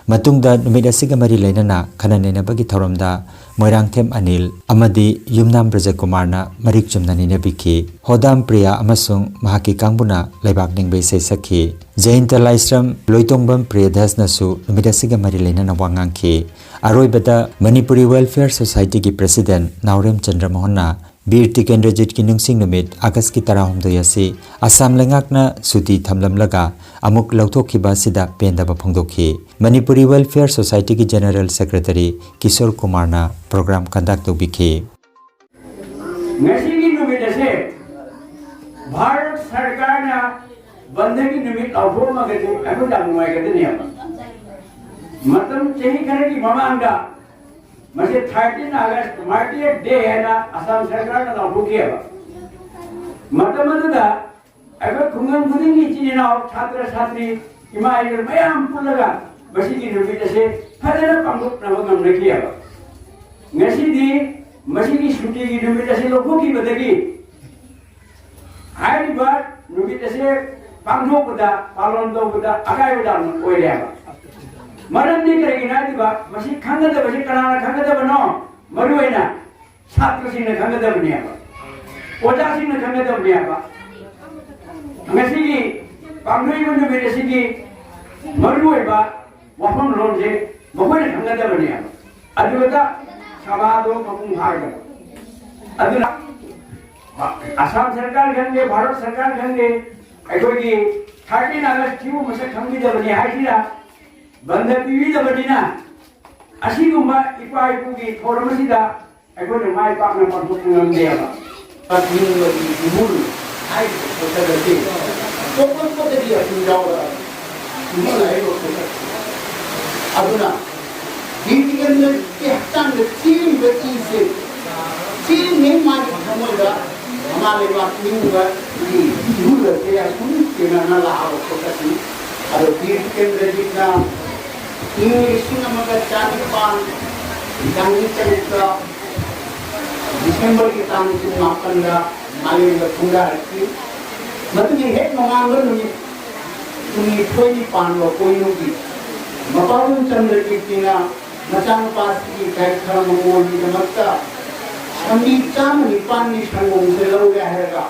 ꯃꯇꯨꯡꯗ ꯅꯨꯃꯤꯠ ꯑꯁꯤꯒ ꯃꯔꯤ ꯂꯩꯅꯅ ꯈꯟꯅ ꯅꯩꯅꯕꯒꯤ ꯊꯧꯔꯝꯗ ꯃꯣꯏꯔꯥꯡꯊꯦꯝ ꯑꯅꯤꯜ ꯑꯃꯗꯤ ꯌꯨꯝꯅꯥꯝ ꯕ꯭ꯔꯖꯀꯨꯃꯥꯔꯅ ꯃꯔꯤꯛ ꯆꯨꯝꯅ ꯅꯩꯅꯕꯤꯈꯤ꯫ ꯍꯣꯗꯥꯝ ꯄ꯭ꯔꯤꯌꯥ ꯑꯃꯁꯨꯡ ꯃꯍꯥꯛꯀꯤ ꯀꯥꯡꯕꯨꯅ ꯂꯩꯕꯥꯛ ꯅꯤꯡꯕ ꯏꯁꯩ ꯁꯛꯈꯤ꯫ ꯖꯌꯟꯇ ꯂꯥꯏꯁ꯭ꯔꯝ, ꯂꯣꯏꯇꯣꯡꯕꯝ ꯄ꯭ꯔꯤꯌꯗꯥꯁꯅꯁꯨ ꯅꯨꯃꯤꯠ ꯑꯁꯤꯒ ꯃꯔꯤ ꯂꯩꯅꯅ ꯋꯥ ꯉꯥꯡꯈꯤ꯫ ꯑꯔꯣꯏꯕꯗ ꯃꯅꯤꯄꯨꯔꯤ ꯋꯦꯜꯐꯤꯌꯔ ꯁꯣꯁꯥꯏꯇꯤꯒꯤ ꯄ꯭ꯔꯦꯁꯤꯗꯦꯟꯠ ꯅꯥꯎꯔꯦꯝ ꯆꯟꯗ꯭ꯔ ꯃꯣꯍꯟꯅ ꯕꯤꯔ ꯇꯤꯀꯦꯟꯗ꯭ꯔꯖꯤꯠꯀꯤ ꯅꯤꯡꯁꯤꯡ ꯅꯨꯃꯤꯠ ꯑꯥꯒꯁꯀꯤ ꯇꯔꯥꯍꯨꯝꯗꯣꯏ ꯑꯁꯤ ꯑꯁꯥꯝ ꯂꯩꯉꯥꯛꯅ ꯁꯨꯇꯤ ꯊꯝꯂꯝꯂꯒ ꯑꯃꯨꯛ ꯂꯧꯊꯣꯛꯈꯤꯕ ꯑꯁꯤꯗ ꯄꯦꯟꯗꯕ ꯐꯣꯡꯗꯣꯛꯈꯤ꯫ Manipuri welfare ꯁꯣꯁꯥꯏꯇꯤꯒꯤ general secretary Kishore ꯀꯨꯃꯥꯔꯅ ꯄ꯭ꯔꯣꯒ꯭ꯔꯥꯝ ꯀꯟꯗꯛ ꯇꯧꯕꯤꯈꯤ꯫ ꯉꯁꯤꯒꯤ ꯅꯨꯃꯤꯠ ꯑꯁꯦ ꯚꯥꯔꯠ ꯁꯔꯀꯥꯔꯅ ꯕꯟꯗꯒꯤ ꯅꯨꯃꯤꯠ ꯂꯥꯎꯊꯣꯛꯑꯝꯃꯒꯗꯤ ꯑꯩꯈꯣꯏ ꯌꯥꯝ ꯅꯨꯡꯉꯥꯏꯒꯗꯅꯦꯕ꯫ ꯃꯇꯝ ꯆꯍꯤ ꯈꯔꯒꯤ ꯃꯃꯥꯡꯗ ꯃꯁꯤ thirteen August Martyrs' Day ꯍꯥꯏꯅ ꯑꯁꯥꯝ ꯁꯔꯀꯥꯔꯅ ꯂꯥꯎꯊꯣꯛꯈꯤꯑꯕ꯫ ꯃꯇꯝ ꯑꯗꯨꯗ ꯑꯩꯈꯣꯏ ꯈꯨꯡꯒꯪ ꯈꯨꯗꯤꯡꯒꯤ ꯏꯆꯤꯟ ꯏꯅꯥꯎ, ꯁꯥꯇ꯭ꯔ ꯁꯥꯇ꯭ꯔꯤ, ꯏꯃꯥ ꯏꯕꯦꯜ ꯃꯌꯥꯝ ꯄꯨꯜꯂꯒ ꯃꯁꯤꯒꯤ ꯅꯨꯃꯤꯠ ꯑꯁꯦ ꯐꯖꯅ ꯄꯥꯡꯊꯣꯛꯅꯕ ꯉꯝꯅꯈꯤꯑꯕ꯫ ꯉꯁꯤꯗꯤ ꯃꯁꯤꯒꯤ ꯁꯨꯇꯤꯒꯤ ꯅꯨꯃꯤꯠ ꯑꯁꯤ ꯂꯧꯊꯣꯛꯈꯤꯕꯗꯒꯤ ꯍꯥꯏꯔꯤꯕ ꯅꯨꯃꯤꯠ ꯑꯁꯦ ꯄꯥꯡꯊꯣꯛꯄꯗ, ꯄꯥꯂꯣꯟ ꯇꯧꯕꯗ ꯑꯀꯥꯏꯕ ꯌꯥꯝꯅ ꯑꯣꯏꯔꯦꯕ꯫ ꯃꯔꯝꯗꯤ ꯀꯔꯤꯒꯤꯅꯣ ꯍꯥꯏꯔꯤꯕ, ꯃꯁꯤ ꯈꯪꯒꯗꯕꯁꯤ ꯀꯅꯥꯅ ꯈꯪꯒꯗꯕꯅꯣ? ꯃꯔꯨ ꯑꯣꯏꯅ ꯁꯥꯇ꯭ꯔꯁꯤꯡꯅ ꯈꯪꯒꯗꯕꯅꯦꯕ, ꯑꯣꯖꯥꯁꯤꯡꯅ ꯈꯪꯒꯗꯕꯅꯦꯕ꯫ ꯉꯁꯤꯒꯤ ꯄꯥꯡꯊꯣꯛꯏꯕ ꯅꯨꯃꯤꯠ ꯑꯁꯤꯒꯤ ꯃꯔꯨꯑꯣꯏꯕ ꯋꯥꯐꯝꯂꯣꯟꯁꯦ ꯃꯈꯣꯏꯅ ꯈꯪꯒꯗꯕꯅꯦꯕ꯫ ꯑꯗꯨꯗ ꯁꯚꯥꯗꯣ ꯃꯄꯨꯡ ꯐꯥꯒꯗꯕ꯫ ꯑꯗꯨꯅ ꯑꯁꯥꯝ ꯁꯔꯀꯥꯔ ꯈꯪꯗꯦ, ꯚꯥꯔꯠ ꯁꯔꯀꯥꯔ ꯈꯪꯗꯦ, ꯑꯩꯈꯣꯏꯒꯤ ꯊꯥꯔꯇꯤꯟ ꯑꯥꯒꯁ ꯁꯤꯕꯨ ꯃꯁꯛ ꯈꯪꯕꯤꯗꯕꯅꯤ ꯍꯥꯏꯁꯤꯔꯥ? ꯕꯟꯗ ꯄꯤꯕꯤꯗꯕꯅꯤꯅ ꯑꯁꯤꯒꯨꯝꯕ ꯏꯄꯥ ꯏꯄꯨꯒꯤ ꯊꯧꯔꯝ ꯑꯁꯤꯗ ꯑꯩꯈꯣꯏꯅ ꯃꯥꯏ ꯄꯥꯛꯅ ꯄꯥꯡꯊꯣꯛꯄ ꯉꯝꯗꯦꯕ꯫ ꯀꯛꯆꯤꯡꯒꯤ ꯏꯃꯨꯜ ꯍꯥꯏꯔꯤꯕ ꯄꯣꯠꯁꯛ ꯑꯁꯤ ꯄꯣꯛꯂꯛꯄꯗꯒꯤ ꯑꯁꯨꯝ ꯌꯥꯎꯔꯛꯑꯕ ꯏꯃꯨꯜ ꯍꯥꯏꯔꯤꯕ ꯄꯣꯠꯁꯛ ꯑꯗꯨꯅ ꯕꯤꯔ ꯇꯤꯀꯦꯟꯗ꯭ꯔꯖꯤꯠꯀꯤ ꯍꯛꯆꯥꯡꯗ ꯆꯦꯜꯂꯤꯕ ꯏꯁꯦ ꯆꯦꯜꯂꯤꯉꯩ ꯃꯥꯒꯤ ꯊꯃꯣꯏꯗ ꯃꯃꯥ ꯂꯩꯕꯥꯛ ꯅꯤꯡꯕꯒꯤ ꯏꯍꯨꯜ ꯑꯁꯦ ꯑꯁꯨꯝ ꯆꯦꯟꯅꯅ ꯂꯥꯛꯑꯕ ꯄꯣꯠꯁꯛꯅꯤ꯫ ꯑꯗꯣ ꯕꯤꯔ ꯇꯤꯀꯦꯟꯗ꯭ꯔꯖꯤꯠꯅ ꯏꯪ ꯂꯤꯁꯤꯡ ꯑꯃꯒ ꯆꯥꯅꯤꯄꯥꯟ ꯌꯥꯡꯈꯩ ꯇꯔꯨꯛꯇ ꯗꯤꯁꯦꯝꯕꯔꯒꯤ ꯇꯥꯡ ꯀꯨꯟꯃꯥꯄꯟꯗ ꯃꯥꯂꯦꯝꯗ ꯈꯣꯡꯗꯥꯔꯛꯈꯤ꯫ ꯃꯗꯨꯒꯤ ꯍꯦꯛ ꯅꯣꯡꯉꯥꯟꯕ ꯅꯨꯃꯤꯠ ꯀꯨꯟꯅꯤꯊꯣꯏꯅꯤ ꯄꯥꯟꯕ ꯄꯣꯏꯅꯨꯒꯤ ꯃꯄꯥꯕꯨꯡ ꯆꯟꯗ꯭ꯔꯀꯤꯔꯇꯤꯅ ꯃꯆꯥꯅꯨꯄꯥꯁꯤꯒꯤ ꯒꯥꯏꯊꯔ ꯃꯪꯒꯣꯜꯒꯤꯗꯃꯛꯇ ꯁꯟꯕꯤ ꯆꯥꯝꯃ ꯅꯤꯄꯥꯟꯒꯤ ꯁꯪꯒꯣꯝꯁꯦ ꯂꯧꯒꯦ ꯍꯥꯏꯔꯒ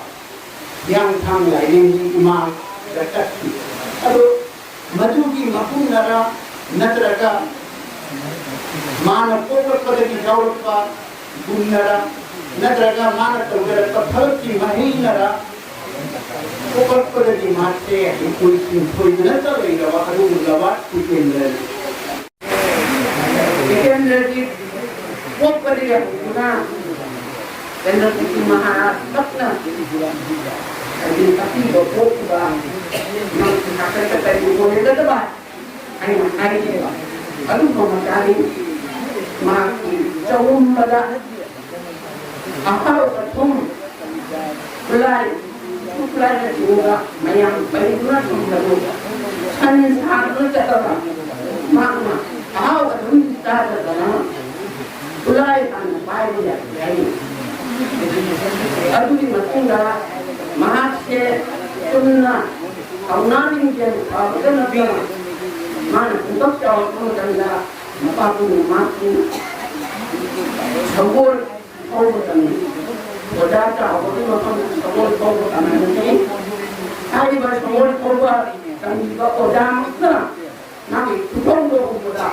ꯍꯤꯌꯥꯡꯊꯥꯡ ꯂꯥꯏꯔꯦꯝꯕꯤ ꯏꯃꯥꯗ ꯆꯠꯈꯤ꯫ ꯑꯗꯨ ꯃꯗꯨꯒꯤ ꯃꯄꯨꯅꯔ ꯅꯠꯇ꯭ꯔꯒ ꯃꯥꯅ ꯄꯣꯛꯂꯛꯄꯗꯒꯤ ꯌꯥꯎꯔꯛꯄ ꯒꯨꯟꯅꯔ ꯅꯠꯇ꯭ꯔꯒ ꯃꯥꯅ ꯇꯧꯖꯔꯛꯄ ꯊꯕꯛꯀꯤ ꯃꯍꯩꯅꯔ ꯄꯣꯛꯂꯛꯄꯗꯒꯤ ꯃꯥꯁꯦ ꯍꯩꯊꯣꯏ ꯁꯤꯡꯊꯣꯏꯗꯅꯇ ꯂꯩꯔꯕ ꯑꯗꯨꯒꯨꯝꯂꯕ ꯇꯤꯀꯦꯟꯗ꯭ꯔꯅꯤ꯫ ꯇꯤꯀꯦꯟꯗ꯭ꯔꯖꯤꯠ ꯄꯣꯛꯄꯗꯒꯤ ꯍꯧꯗꯨꯅ ꯆꯟꯗ꯭ꯔꯀꯤꯔꯇꯤ ꯃꯍꯥꯔꯥꯖ ꯇꯞꯅ ꯍꯥꯏꯗꯤ ꯑꯄꯤꯕ ꯄꯣꯛꯈꯤꯕ ꯃꯍꯥꯛꯀꯤ ꯍꯥꯛꯇꯛꯇ ꯀꯔꯤ ꯑꯣꯏꯔꯒꯗꯕ ꯍꯥꯏꯅ ꯍꯥꯏꯈꯤꯕ ꯑꯗꯨꯒꯨꯝꯕ ꯃꯆꯥꯅꯤ꯫ ꯃꯍꯥꯛꯀꯤ ꯆꯥꯎꯝꯕꯗ ꯑꯍꯥꯎ ꯑꯊꯨꯝ, ꯈꯨꯠꯂꯥꯏ, ꯈꯨꯠꯂꯥꯏꯅꯆꯤꯡꯕ ꯃꯌꯥꯝ ꯄꯩꯗꯨꯅ ꯊꯝꯕꯗꯨ ꯁꯟ ꯁꯥꯗꯨꯅ ꯆꯠꯂꯒ ꯃꯍꯥꯛꯅ ꯑꯍꯥꯎ ꯑꯊꯨꯝ ꯆꯥꯗꯗꯅ ꯈꯨꯠꯂꯥꯏ ꯍꯥꯟꯅ ꯄꯥꯏꯕ ꯌꯥꯏ ꯍꯥꯏꯔꯤ꯫ ꯑꯗꯨꯒꯤ ꯃꯇꯨꯡꯗ ꯃꯍꯥꯛꯁꯦ ꯆꯨꯝꯅ ꯊꯧꯅꯥ ꯂꯤꯡꯖꯦꯜ ꯐꯕꯗ ꯅꯠꯇꯅ ꯃꯥꯅ ꯄꯨꯡꯀꯛ ꯆꯥꯎꯔꯛꯄ ꯃꯇꯝꯗ ꯃꯄꯥꯕꯨꯡꯅ ꯃꯍꯥꯛꯄꯨ ꯁꯒꯣꯜ ꯊꯧꯕ ꯇꯝꯃꯤ꯫ ꯑꯣꯖꯥ ꯆꯥꯎꯕꯒꯤ ꯃꯐꯝꯗ ꯁꯒꯣꯜ ꯊꯧꯕ ꯇꯝꯍꯟꯈꯤ꯫ ꯍꯥꯏꯔꯤꯕ ꯁꯒꯣꯜ ꯊꯧꯕ ꯇꯝꯕꯤꯕ ꯑꯣꯖꯥꯃꯛꯅ ꯃꯥꯒꯤ ꯈꯨꯊꯧꯗꯣ ꯎꯕꯗ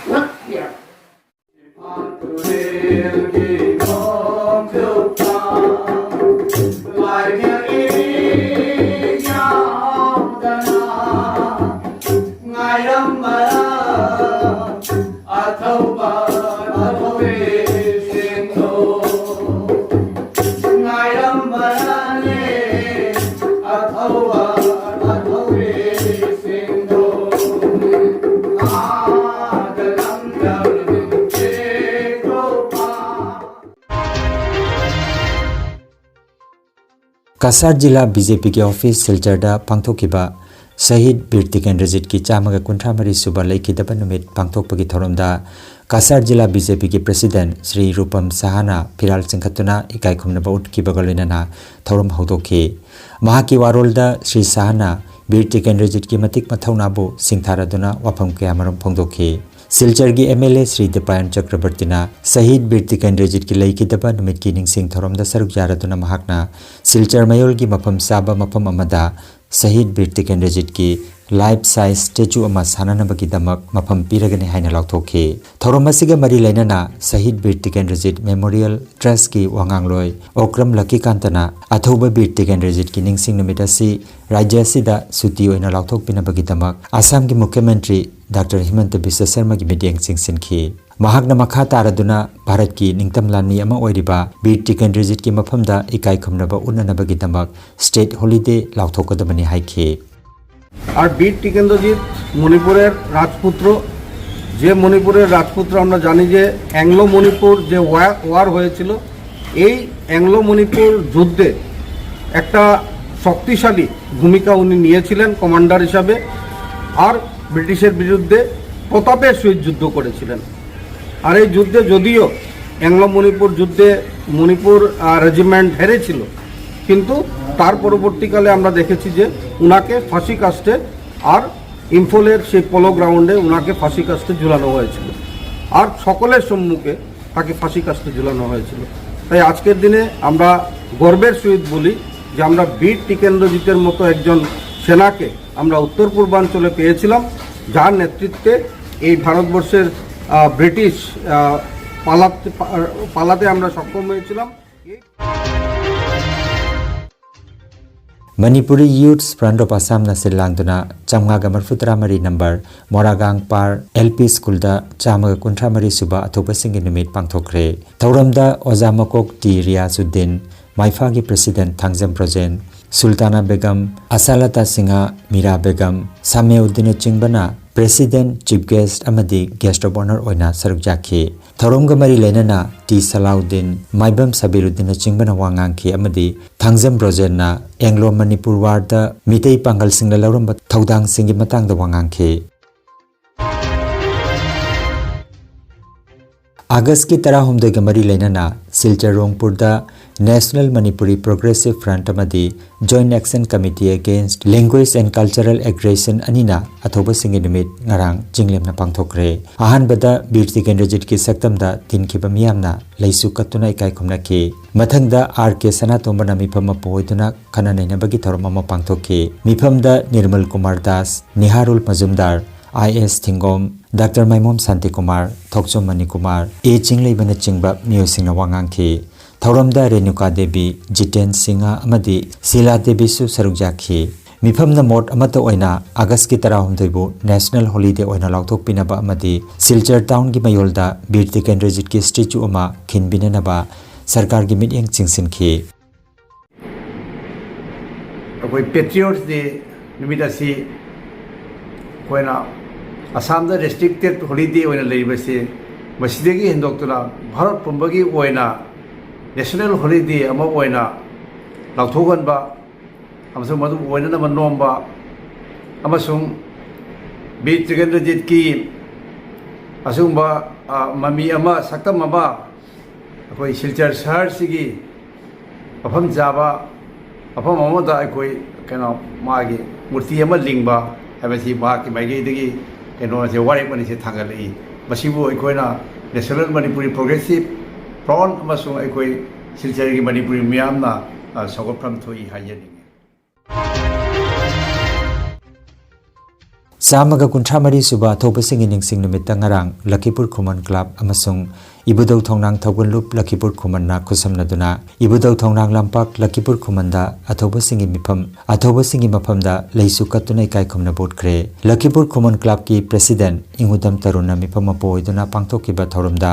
ꯉꯛꯈꯤ꯫ ꯀꯁꯥꯔ ꯖꯤꯂꯥ ꯕꯤ ꯖꯦ ꯄꯤꯒꯤ ꯑꯣꯐꯤꯁ ꯁꯤꯜꯆꯔꯗ ꯄꯥꯡꯊꯣꯛꯈꯤꯕ ꯁꯍꯤꯗ ꯕꯤꯔ ꯇꯤꯀꯦꯟꯗ꯭ꯔꯖꯤꯠꯀꯤ ꯆꯥꯝꯃꯒ ꯀꯨꯟꯊ꯭ꯔꯥ ꯃꯔꯤ ꯁꯨꯕ ꯂꯩꯈꯤꯗꯕ ꯅꯨꯃꯤꯠ ꯄꯥꯡꯊꯣꯛꯄꯒꯤ ꯊꯧꯔꯝꯗ ꯀꯁꯥꯔ ꯖꯤꯂꯥ ꯕꯤ ꯖꯦ ꯄꯤꯒꯤ ꯄ꯭ꯔꯦꯁꯤꯗꯦꯟꯠ ꯁ꯭ꯔꯤ ꯔꯨꯄꯝ ꯁꯍꯥꯅ ꯐꯤꯔꯥꯜ ꯆꯤꯡꯈꯠꯇꯨꯅ ꯏꯀꯥꯏ ꯈꯨꯝꯅꯕ ꯎꯠꯈꯤꯕꯒ ꯂꯣꯏꯅꯅ ꯊꯧꯔꯝ ꯍꯧꯗꯣꯛꯈꯤ꯫ ꯃꯍꯥꯛꯀꯤ ꯋꯥꯔꯣꯜꯗ ꯁ꯭ꯔꯤ ꯁꯍꯥꯅ ꯕꯤꯔ ꯇꯤꯀꯦꯟꯗ꯭ꯔꯖꯤꯠꯀꯤ ꯃꯇꯤꯛ ꯃꯊꯧꯅꯥꯕꯨ ꯁꯤꯡꯊꯥꯔꯗꯨꯅ ꯋꯥꯐꯝ ꯀꯌꯥꯃꯔꯨꯝ ꯐꯣꯡꯗꯣꯛꯈꯤ꯫ ꯁꯤꯜꯆꯔꯒꯤ M L A Shri Dipayan ꯆꯀ꯭ꯔꯕꯔꯇꯤꯅ ꯁꯍꯤꯗ ꯕꯤꯔ ꯇꯤꯀꯦꯟꯗ꯭ꯔꯖꯤꯠꯀꯤ ꯂꯩꯈꯤꯗꯕ ꯅꯨꯃꯤꯠꯀꯤ ꯅꯤꯡꯁꯤꯡ ꯊꯧꯔꯝꯗ ꯁꯔꯨꯛ ꯌꯥꯔꯗꯨꯅ ꯃꯍꯥꯛꯅ ꯁꯤꯜꯆꯔ ꯃꯌꯣꯜꯒꯤ ꯃꯐꯝ ꯆꯥꯕ ꯃꯐꯝ ꯑꯃꯗ ꯁꯍꯤꯗ ꯕꯤꯔ ꯇꯤꯀꯦꯟꯗ꯭ꯔꯖꯤꯠꯀꯤ ꯂꯥꯏꯐ ꯁꯥꯏꯖ ꯁ꯭ꯇꯦꯆꯨ ꯑꯃ ꯁꯥꯅꯅꯕꯒꯤꯗꯃꯛ ꯃꯐꯝ ꯄꯤꯔꯒꯅꯤ ꯍꯥꯏꯅ ꯂꯥꯎꯊꯣꯛꯈꯤ꯫ ꯊꯧꯔꯝ ꯑꯁꯤꯒ ꯃꯔꯤ ꯂꯩꯅꯅ ꯁꯍꯤꯗ ꯕꯤꯔ ꯇꯤꯀꯦꯟꯗ꯭ꯔꯖꯤꯠ ꯃꯦꯃꯣꯔꯤꯌꯦꯜ ꯇ꯭ꯔꯁꯀꯤ ꯋꯥꯉꯥꯡꯂꯣꯏ ꯑꯣꯀ꯭ꯔꯝ ꯂꯀꯤꯀꯥꯟꯇꯅ ꯑꯊꯧꯕ ꯕꯤꯔ ꯇꯤꯀꯦꯟꯗ꯭ꯔꯖꯤꯠꯀꯤ ꯅꯤꯡꯁꯤꯡ ꯅꯨꯃꯤꯠ ꯑꯁꯤ ꯔꯥꯖ꯭ꯌ ꯑꯁꯤꯗ ꯁꯨꯇꯤ ꯑꯣꯏꯅ ꯂꯥꯎꯊꯣꯛꯄꯤꯅꯕꯒꯤꯗꯃꯛ ꯑꯁꯥꯝꯒꯤ ꯃꯨꯈ꯭ꯌ ꯃꯟꯇ꯭ꯔꯤ ꯗꯥꯛꯇꯔ ꯍꯤꯃꯟꯇ ꯕꯤꯁ꯭ꯋ ꯁꯔꯃꯒꯤ ꯃꯤꯠꯌꯦꯡ ꯆꯤꯡꯁꯤꯟꯈꯤ꯫ ꯃꯍꯥꯛꯅ ꯃꯈꯥ ꯇꯥꯔꯗꯨꯅ ꯚꯥꯔꯠꯀꯤ ꯅꯤꯡꯇꯝ ꯂꯥꯟꯃꯤ ꯑꯃ ꯑꯣꯏꯔꯤꯕ ꯕꯤꯔ ꯇꯤꯀꯦꯟꯗ꯭ꯔꯖꯤꯠꯀꯤ ꯃꯐꯝꯗ ꯏꯀꯥꯏ ꯈꯨꯝꯅꯕ ꯎꯠꯅꯅꯕꯒꯤꯗꯃꯛ ꯁ꯭ꯇꯦꯠ ꯍꯣꯂꯤꯗꯦ ꯂꯥꯎꯊꯣꯛꯀꯗꯕꯅꯤ ꯍꯥꯏꯈꯤ꯫ আর বীর টিকেন্দ্রজিৎ মণিপুরের রাজপুত্র, যে মণিপুরের রাজপুত্র আমরা জানি যে অ্যাংলো মণিপুর যে ওয়া- ওয়ার হয়েছিল, এই অ্যাংলো মণিপুর যুদ্ধে একটা শক্তিশালী ভূমিকা উনি নিয়েছিলেন কমান্ডার হিসাবে, আর ব্রিটিশের বিরুদ্ধে প্রতাপের সহিত যুদ্ধ করেছিলেন। আর এই যুদ্ধে যদিও অ্যাংলো মণিপুর যুদ্ধে মণিপুর রেজিমেন্ট হেরেছিল, কিন্তু তার পরবর্তীকালে আমরা দেখেছি যে উনাকে ফাঁসি কাস্টে আর ইম্ফলের সেই পোলো গ্রাউন্ডে উনাকে ফাঁসি কাস্টে ঝুলানো হয়েছিল, আর সকলের সম্মুখে তাকে ফাঁসি কাস্টে ঝুলানো হয়েছিল। তাই আজকের দিনে আমরা গর্বের সহিত বলি যে আমরা বীর টিকেন্দ্রজিতের মতো একজন সেনাকে আমরা উত্তর পূর্বাঞ্চলে পেয়েছিলাম, যার নেতৃত্বে এই ভারতবর্ষের আহ, ব্রিটিশ আহ, পালাতে পা- পালাতে আমরা সক্ষম হয়েছিলাম। Manipuri Youths Front of Assam ꯅ ꯁꯤꯜ ꯂꯥꯡꯗꯨꯅ ꯆꯥꯝꯃꯉꯥꯒ ꯃꯔꯤꯐꯨ ꯇꯔꯥ ꯃꯔꯤ ꯅꯝꯕꯔ ꯃꯣꯔꯥꯒꯥꯡ ꯄꯥꯔ ꯑꯦꯜ ꯄꯤ ꯁ꯭ꯀꯨꯜꯗ ꯆꯥꯝꯃꯒ ꯀꯨꯟꯊ꯭ꯔꯥ ꯃꯔꯤ ꯁꯨꯕ ꯑꯊꯣꯛꯄꯁꯤꯡꯒꯤ ꯅꯨꯃꯤꯠ ꯄꯥꯡꯊꯣꯛꯈ꯭ꯔꯦ꯫ ꯊꯧꯔꯝꯗ ꯑꯣꯖꯥ ꯃꯀꯣꯛ ꯇꯤ ꯔꯤꯌꯥꯖꯨꯗꯤꯟ, ꯃꯥꯏꯐꯥꯒꯤ ꯄ꯭ꯔꯦꯁꯤꯗꯦꯟꯠ ꯊꯥꯡꯖꯝ ꯕ꯭ꯔꯣꯖꯦꯟ, ꯁꯨꯜꯇꯥꯅꯥ ꯕꯦꯒꯝ, ꯑꯁꯥꯂꯇꯥ ꯁꯤꯡꯍ, ꯃꯤꯔꯥ ꯕꯦꯒꯝ, ꯁꯥꯃꯦꯎꯗꯤꯟꯅꯆꯤꯡꯕꯅ President, Chief Guest ꯑꯃꯗꯤ Guest of Honour ꯑꯣꯏꯅ ꯁꯔꯨꯛ ꯌꯥꯈꯤ꯫ ꯊꯧꯔꯝꯒ ꯃꯔꯤ ꯂꯩꯅꯅ ꯇꯤ ꯁꯂꯥꯎꯗꯤꯟ, ꯃꯥꯏꯕꯝ ꯁꯕꯤꯔꯨꯗꯤꯟꯅꯆꯤꯡꯕꯅ ꯋꯥ ꯉꯥꯡꯈꯤ ꯑꯃꯗꯤ ꯊꯥꯡꯖꯝ ꯕ꯭ꯔꯣꯖꯦꯟꯅ Anglo Manipur War ꯗ ꯃꯤꯇꯩ ꯄꯥꯡꯒꯜꯁꯤꯡꯅ ꯂꯧꯔꯝꯕ ꯊꯧꯗꯥꯡꯁꯤꯡꯒꯤ ꯃꯇꯥꯡꯗ ꯋꯥ ꯉꯥꯡꯈꯤ꯫ ꯑꯥꯒꯁꯀꯤ ꯇꯔꯥꯍꯨꯝꯗꯣꯏꯒ ꯃꯔꯤ ꯂꯩꯅꯅ Silchar ꯔꯣꯡꯄꯨꯔꯗ National Manipuri Progressive Front ꯑꯃꯗꯤ Joint Action Committee Against Language and Cultural Aggression ꯑꯅꯤꯅ ꯑꯊꯧꯕꯁꯤꯡꯒꯤ ꯅꯨꯃꯤꯠ ꯉꯔꯥꯡ ꯆꯤꯡꯂꯦꯝꯅ ꯄꯥꯡꯊꯣꯛꯈ꯭ꯔꯦ꯫ ꯑꯍꯥꯟꯕꯗ ꯕꯤꯔ ꯇꯤꯀꯦꯟꯗ꯭ꯔꯖꯤꯠꯀꯤ ꯁꯛꯇꯝꯗ ꯇꯤꯟꯈꯤꯕ ꯃꯤꯌꯥꯝꯅ ꯂꯩꯁꯨ ꯀꯠꯇꯨꯅ ꯏꯀꯥꯏ ꯈꯨꯝꯅꯈꯤ꯫ ꯃꯊꯪꯗ ꯑꯥꯔ ꯀꯦ ꯁꯅꯥꯇꯣꯝꯕꯅ ꯃꯤꯐꯝ ꯃꯄꯨ ꯑꯣꯏꯗꯨꯅ ꯈꯟꯅ ꯅꯩꯅꯕꯒꯤ ꯊꯧꯔꯝ ꯑꯃ ꯄꯥꯡꯊꯣꯛꯈꯤ꯫ ꯃꯤꯐꯝꯗ ꯅꯤꯔꯃꯜ ꯀꯨꯃꯥꯔ ꯗꯥꯁ, ꯅꯤꯍꯥꯔꯨꯜ ꯃꯖꯨꯝꯗꯥꯔ, ꯑꯥꯏ ꯑꯦꯁ ꯊꯤꯡꯒꯣꯝ, ꯗꯥꯛꯇꯔ ꯃꯥꯏꯃꯣꯝ ꯁꯥꯟꯇꯤꯀꯨꯃꯥꯔ, ꯊꯣꯛꯆꯣꯝ ꯃꯅꯤꯀꯨꯃꯥꯔ, ꯑꯦ ꯆꯤꯡꯂꯩꯕꯅꯆꯤꯡꯕ ꯃꯤꯑꯣꯏꯁꯤꯡꯅ ꯋꯥ ꯉꯥꯡꯈꯤ꯫ ꯊꯧꯔꯝꯗ ꯔꯦꯅꯨꯀꯥ ꯗꯦꯕꯤ, ꯖꯤꯇꯦꯟ ꯁꯤꯡꯍ ꯑꯃꯗꯤ ꯁꯤꯂꯥ ꯗꯦꯕꯤꯁꯨ ꯁꯔꯨꯛ ꯌꯥꯈꯤ꯫ ꯃꯤꯐꯝꯅ ꯃꯣꯠ ꯑꯃꯠꯇ ꯑꯣꯏꯅ ꯑꯥꯒꯁꯀꯤ ꯇꯔꯥꯍꯨꯝꯗꯣꯏꯕꯨ National Holiday ꯑꯣꯏꯅ ꯂꯥꯎꯊꯣꯛꯄꯤꯅꯕ ꯑꯃꯗꯤ ꯁꯤꯜꯆꯔ ꯇꯥꯎꯟꯒꯤ ꯃꯌꯣꯜꯗ ꯕꯤꯔ ꯇꯤꯀꯦꯟꯗ꯭ꯔꯖꯤꯠꯀꯤ statue ꯑꯃ ꯈꯤꯟꯕꯤꯅꯅꯕ ꯁꯔꯀꯥꯔꯒꯤ ꯃꯤꯠꯌꯦꯡ ꯆꯤꯡꯁꯤꯟꯈꯤ꯫ ꯑꯩꯈꯣꯏ Patriots Day ꯅꯨꯃꯤꯠ ꯑꯁꯤ ꯑꯩꯈꯣꯏꯅ ꯑꯁꯥꯝꯗ restricted holiday ꯑꯣꯏꯅ ꯂꯩꯔꯤꯕꯁꯤ ꯃꯁꯤꯗꯒꯤ ꯍꯦꯟꯗꯣꯛꯇꯨꯅ ꯚꯥꯔꯠ ꯄꯨꯝꯕꯒꯤ ꯑꯣꯏꯅ national holiday ꯑꯃ ꯑꯣꯏꯅ ꯂꯥꯎꯊꯣꯛꯍꯟꯕ ꯑꯃꯁꯨꯡ ꯃꯗꯨ ꯑꯣꯏꯅꯅꯕ ꯅꯣꯝꯕ ꯑꯃꯁꯨꯡ ꯕꯤꯔ ꯇꯤꯀꯦꯟꯗ꯭ꯔꯖꯤꯠꯀꯤ ꯑꯁꯤꯒꯨꯝꯕ, ꯑ, ꯃꯃꯤ ꯑꯃ, ꯁꯛꯇꯝ ꯑꯃ ꯑꯩꯈꯣꯏ ꯁꯤꯜꯆꯔ ꯁꯍꯔꯁꯤꯒꯤ ꯃꯐꯝ ꯆꯥꯕ ꯃꯐꯝ ꯑꯃꯗ ꯑꯩꯈꯣꯏ ꯀꯩꯅꯣ ꯃꯥꯒꯤ ꯃꯨꯔꯇꯤ ꯑꯃ ꯂꯤꯡꯕ ꯍꯥꯏꯕꯁꯤ ꯃꯍꯥꯛꯀꯤ ꯃꯥꯏꯀꯩꯗꯒꯤ ꯀꯩꯅꯣꯁꯦ ꯋꯥꯔꯦꯞ ꯑꯅꯤꯁꯦ ꯊꯥꯡꯒꯠꯂꯛꯏ꯫ ꯃꯁꯤꯕꯨ ꯑꯩꯈꯣꯏꯅ National Manipuri Progressive Front ꯑꯃꯁꯨꯡ ꯑꯩꯈꯣꯏ ꯁꯤꯜꯆꯔꯒꯤ ꯃꯅꯤꯄꯨꯔꯤ ꯃꯤꯌꯥꯝꯅ, ꯑ, ꯁꯧꯒꯠꯐꯝ ꯊꯣꯛꯏ ꯍꯥꯏꯖꯅꯤꯡꯉꯤ꯫ ꯆꯥꯝꯃꯒ ꯀꯨꯟꯊ꯭ꯔꯥ ꯃꯔꯤ ꯁꯨꯕ ꯑꯊꯧꯕꯁꯤꯡꯒꯤ ꯅꯤꯡꯁꯤꯡ ꯅꯨꯃꯤꯠꯇ ꯉꯔꯥꯡ ꯂꯈꯤꯄꯨꯔ ꯈꯨꯃꯟ ꯀ꯭ꯂꯕ ꯑꯃꯁꯨꯡ ꯏꯕꯨꯙꯧ ꯊꯣꯡꯅꯥꯡ ꯊꯧꯒꯜꯂꯨꯞ ꯂꯈꯤꯄꯨꯔ ꯈꯨꯃꯟꯅ ꯈꯨꯠꯁꯝꯅꯗꯨꯅ ꯏꯕꯨꯙꯧ ꯊꯣꯡꯅꯥꯡ ꯂꯝꯄꯥꯛ ꯂꯈꯤꯄꯨꯔ ꯈꯨꯃꯟꯗ ꯑꯊꯧꯕꯁꯤꯡꯒꯤ ꯃꯤꯐꯝ, ꯑꯊꯧꯕꯁꯤꯡꯒꯤ ꯃꯐꯝꯗ ꯂꯩꯁꯨ ꯀꯠꯇꯨꯅ ꯏꯀꯥꯏ ꯈꯨꯝꯅꯕ ꯎꯠꯈ꯭ꯔꯦ꯫ ꯂꯈꯤꯄꯨꯔ ꯈꯨꯃꯟ ꯀ꯭ꯂꯕꯀꯤ President ꯏꯉꯨꯗꯝ ꯇꯔꯨꯟꯅ ꯃꯤꯐꯝ ꯃꯄꯨ ꯑꯣꯏꯗꯨꯅ ꯄꯥꯡꯊꯣꯛꯈꯤꯕ ꯊꯧꯔꯝꯗ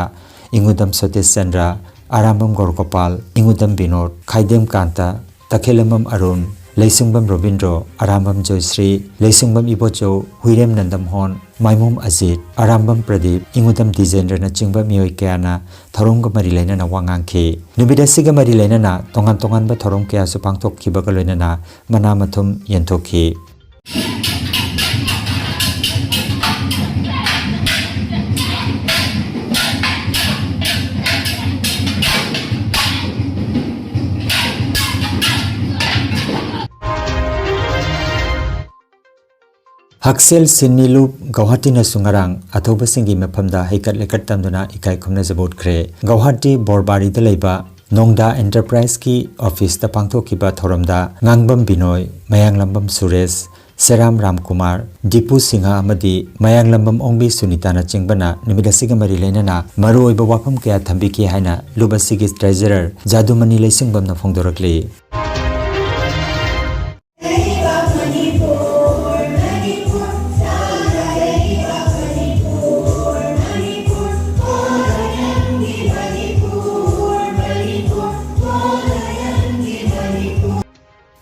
ꯏꯉꯨꯗꯝ ꯁꯇꯤꯁ ꯆꯟꯗ꯭ꯔ, ꯑꯔꯥꯝꯕꯝ ꯒꯧꯔꯒꯣꯄꯥꯜ, ꯏꯉꯨꯗꯝ ꯕꯤꯅꯣꯗ, ꯈꯥꯏꯗꯦꯝ ꯀꯥꯟꯇ, ꯇꯈꯦꯜꯂꯝꯕꯝ ꯑꯔꯨꯟ, ꯂꯩꯁꯤꯡꯕꯝ ꯔꯣꯕꯤꯟꯗ꯭ꯔꯣ, ꯑꯔꯥꯝꯕꯝ ꯖꯣꯏꯁ꯭ꯔꯤ, ꯂꯩꯁꯤꯡꯕꯝ ꯏꯕꯣꯆꯧ, ꯍꯨꯏꯔꯦꯝ ꯅꯟꯗꯝꯍꯣꯟ, ꯃꯥꯏꯃꯨꯝ ꯑꯖꯤꯠ, ꯑꯔꯥꯝꯕꯝ ꯄ꯭ꯔꯗꯤꯞ, ꯏꯉꯨꯗꯝ ꯗꯤꯖꯦꯟꯗ꯭ꯔꯅꯆꯤꯡꯕ ꯃꯤꯑꯣꯏ ꯀꯌꯥꯅ ꯊꯧꯔꯝꯒ ꯃꯔꯤ ꯂꯩꯅꯅ ꯋꯥ ꯉꯥꯡꯈꯤ꯫ ꯅꯨꯃꯤꯠ ꯑꯁꯤꯒ ꯃꯔꯤ ꯂꯩꯅꯅ ꯇꯣꯉꯥꯟ ꯇꯣꯉꯥꯟꯕ ꯊꯧꯔꯝ ꯀꯌꯥꯁꯨ ꯄꯥꯡꯊꯣꯛꯈꯤꯕꯒ ꯂꯣꯏꯅꯅ ꯃꯅꯥ ꯃꯊꯨꯝ ꯌꯦꯟꯊꯣꯛꯈꯤ꯫ ꯍꯛꯁꯦꯜ ꯁꯤꯟꯃꯤ ꯂꯨꯞ ꯒꯧꯍꯥꯇꯤꯅꯁꯨ ꯉꯔꯥꯡ ꯑꯊꯧꯕꯁꯤꯡꯒꯤ ꯃꯐꯝꯗ ꯍꯩꯀꯠ ꯂꯩꯀꯠ ꯇꯝꯗꯨꯅ ꯏꯀꯥꯏ ꯈꯨꯝꯅꯖꯕ ꯎꯠꯈ꯭ꯔꯦ꯫ ꯒꯧꯍꯥꯇꯤ ꯕꯣꯔꯕꯥꯔꯤꯗ ꯂꯩꯕ ꯅꯣꯡꯗꯥ ꯑꯦꯟꯇꯔꯄ꯭ꯔꯥꯏꯖꯀꯤ ꯑꯣꯐꯤꯁꯇ ꯄꯥꯡꯊꯣꯛꯈꯤꯕ ꯊꯧꯔꯝꯗ ꯉꯥꯡꯕꯝ ꯕꯤꯅꯣꯏ, ꯃꯌꯥꯡꯂꯝꯕꯝ ꯁꯨꯔꯦꯁ, ꯁꯦꯔꯥꯝ ꯔꯥꯝꯀꯨꯃꯥꯔ, ꯗꯤꯄꯨ ꯁꯤꯡꯍ ꯑꯃꯗꯤ ꯃꯌꯥꯡꯂꯝꯕꯝ ꯑꯣꯡꯕꯤ ꯁꯨꯅꯤꯇꯥꯅꯆꯤꯡꯕꯅ ꯅꯨꯃꯤꯠ ꯑꯁꯤꯒ ꯃꯔꯤ ꯂꯩꯅꯅ ꯃꯔꯨꯑꯣꯏꯕ ꯋꯥꯐꯝ ꯀꯌꯥ ꯊꯝꯕꯤꯈꯤ ꯍꯥꯏꯅ ꯂꯨꯞ ꯑꯁꯤꯒꯤ ꯇ꯭ꯔꯦꯖꯔꯔ ꯖꯥꯗꯨꯃꯅꯤ ꯂꯩꯁꯤꯡꯕꯝꯅ ꯐꯣꯡꯗꯣꯔꯛꯂꯤ꯫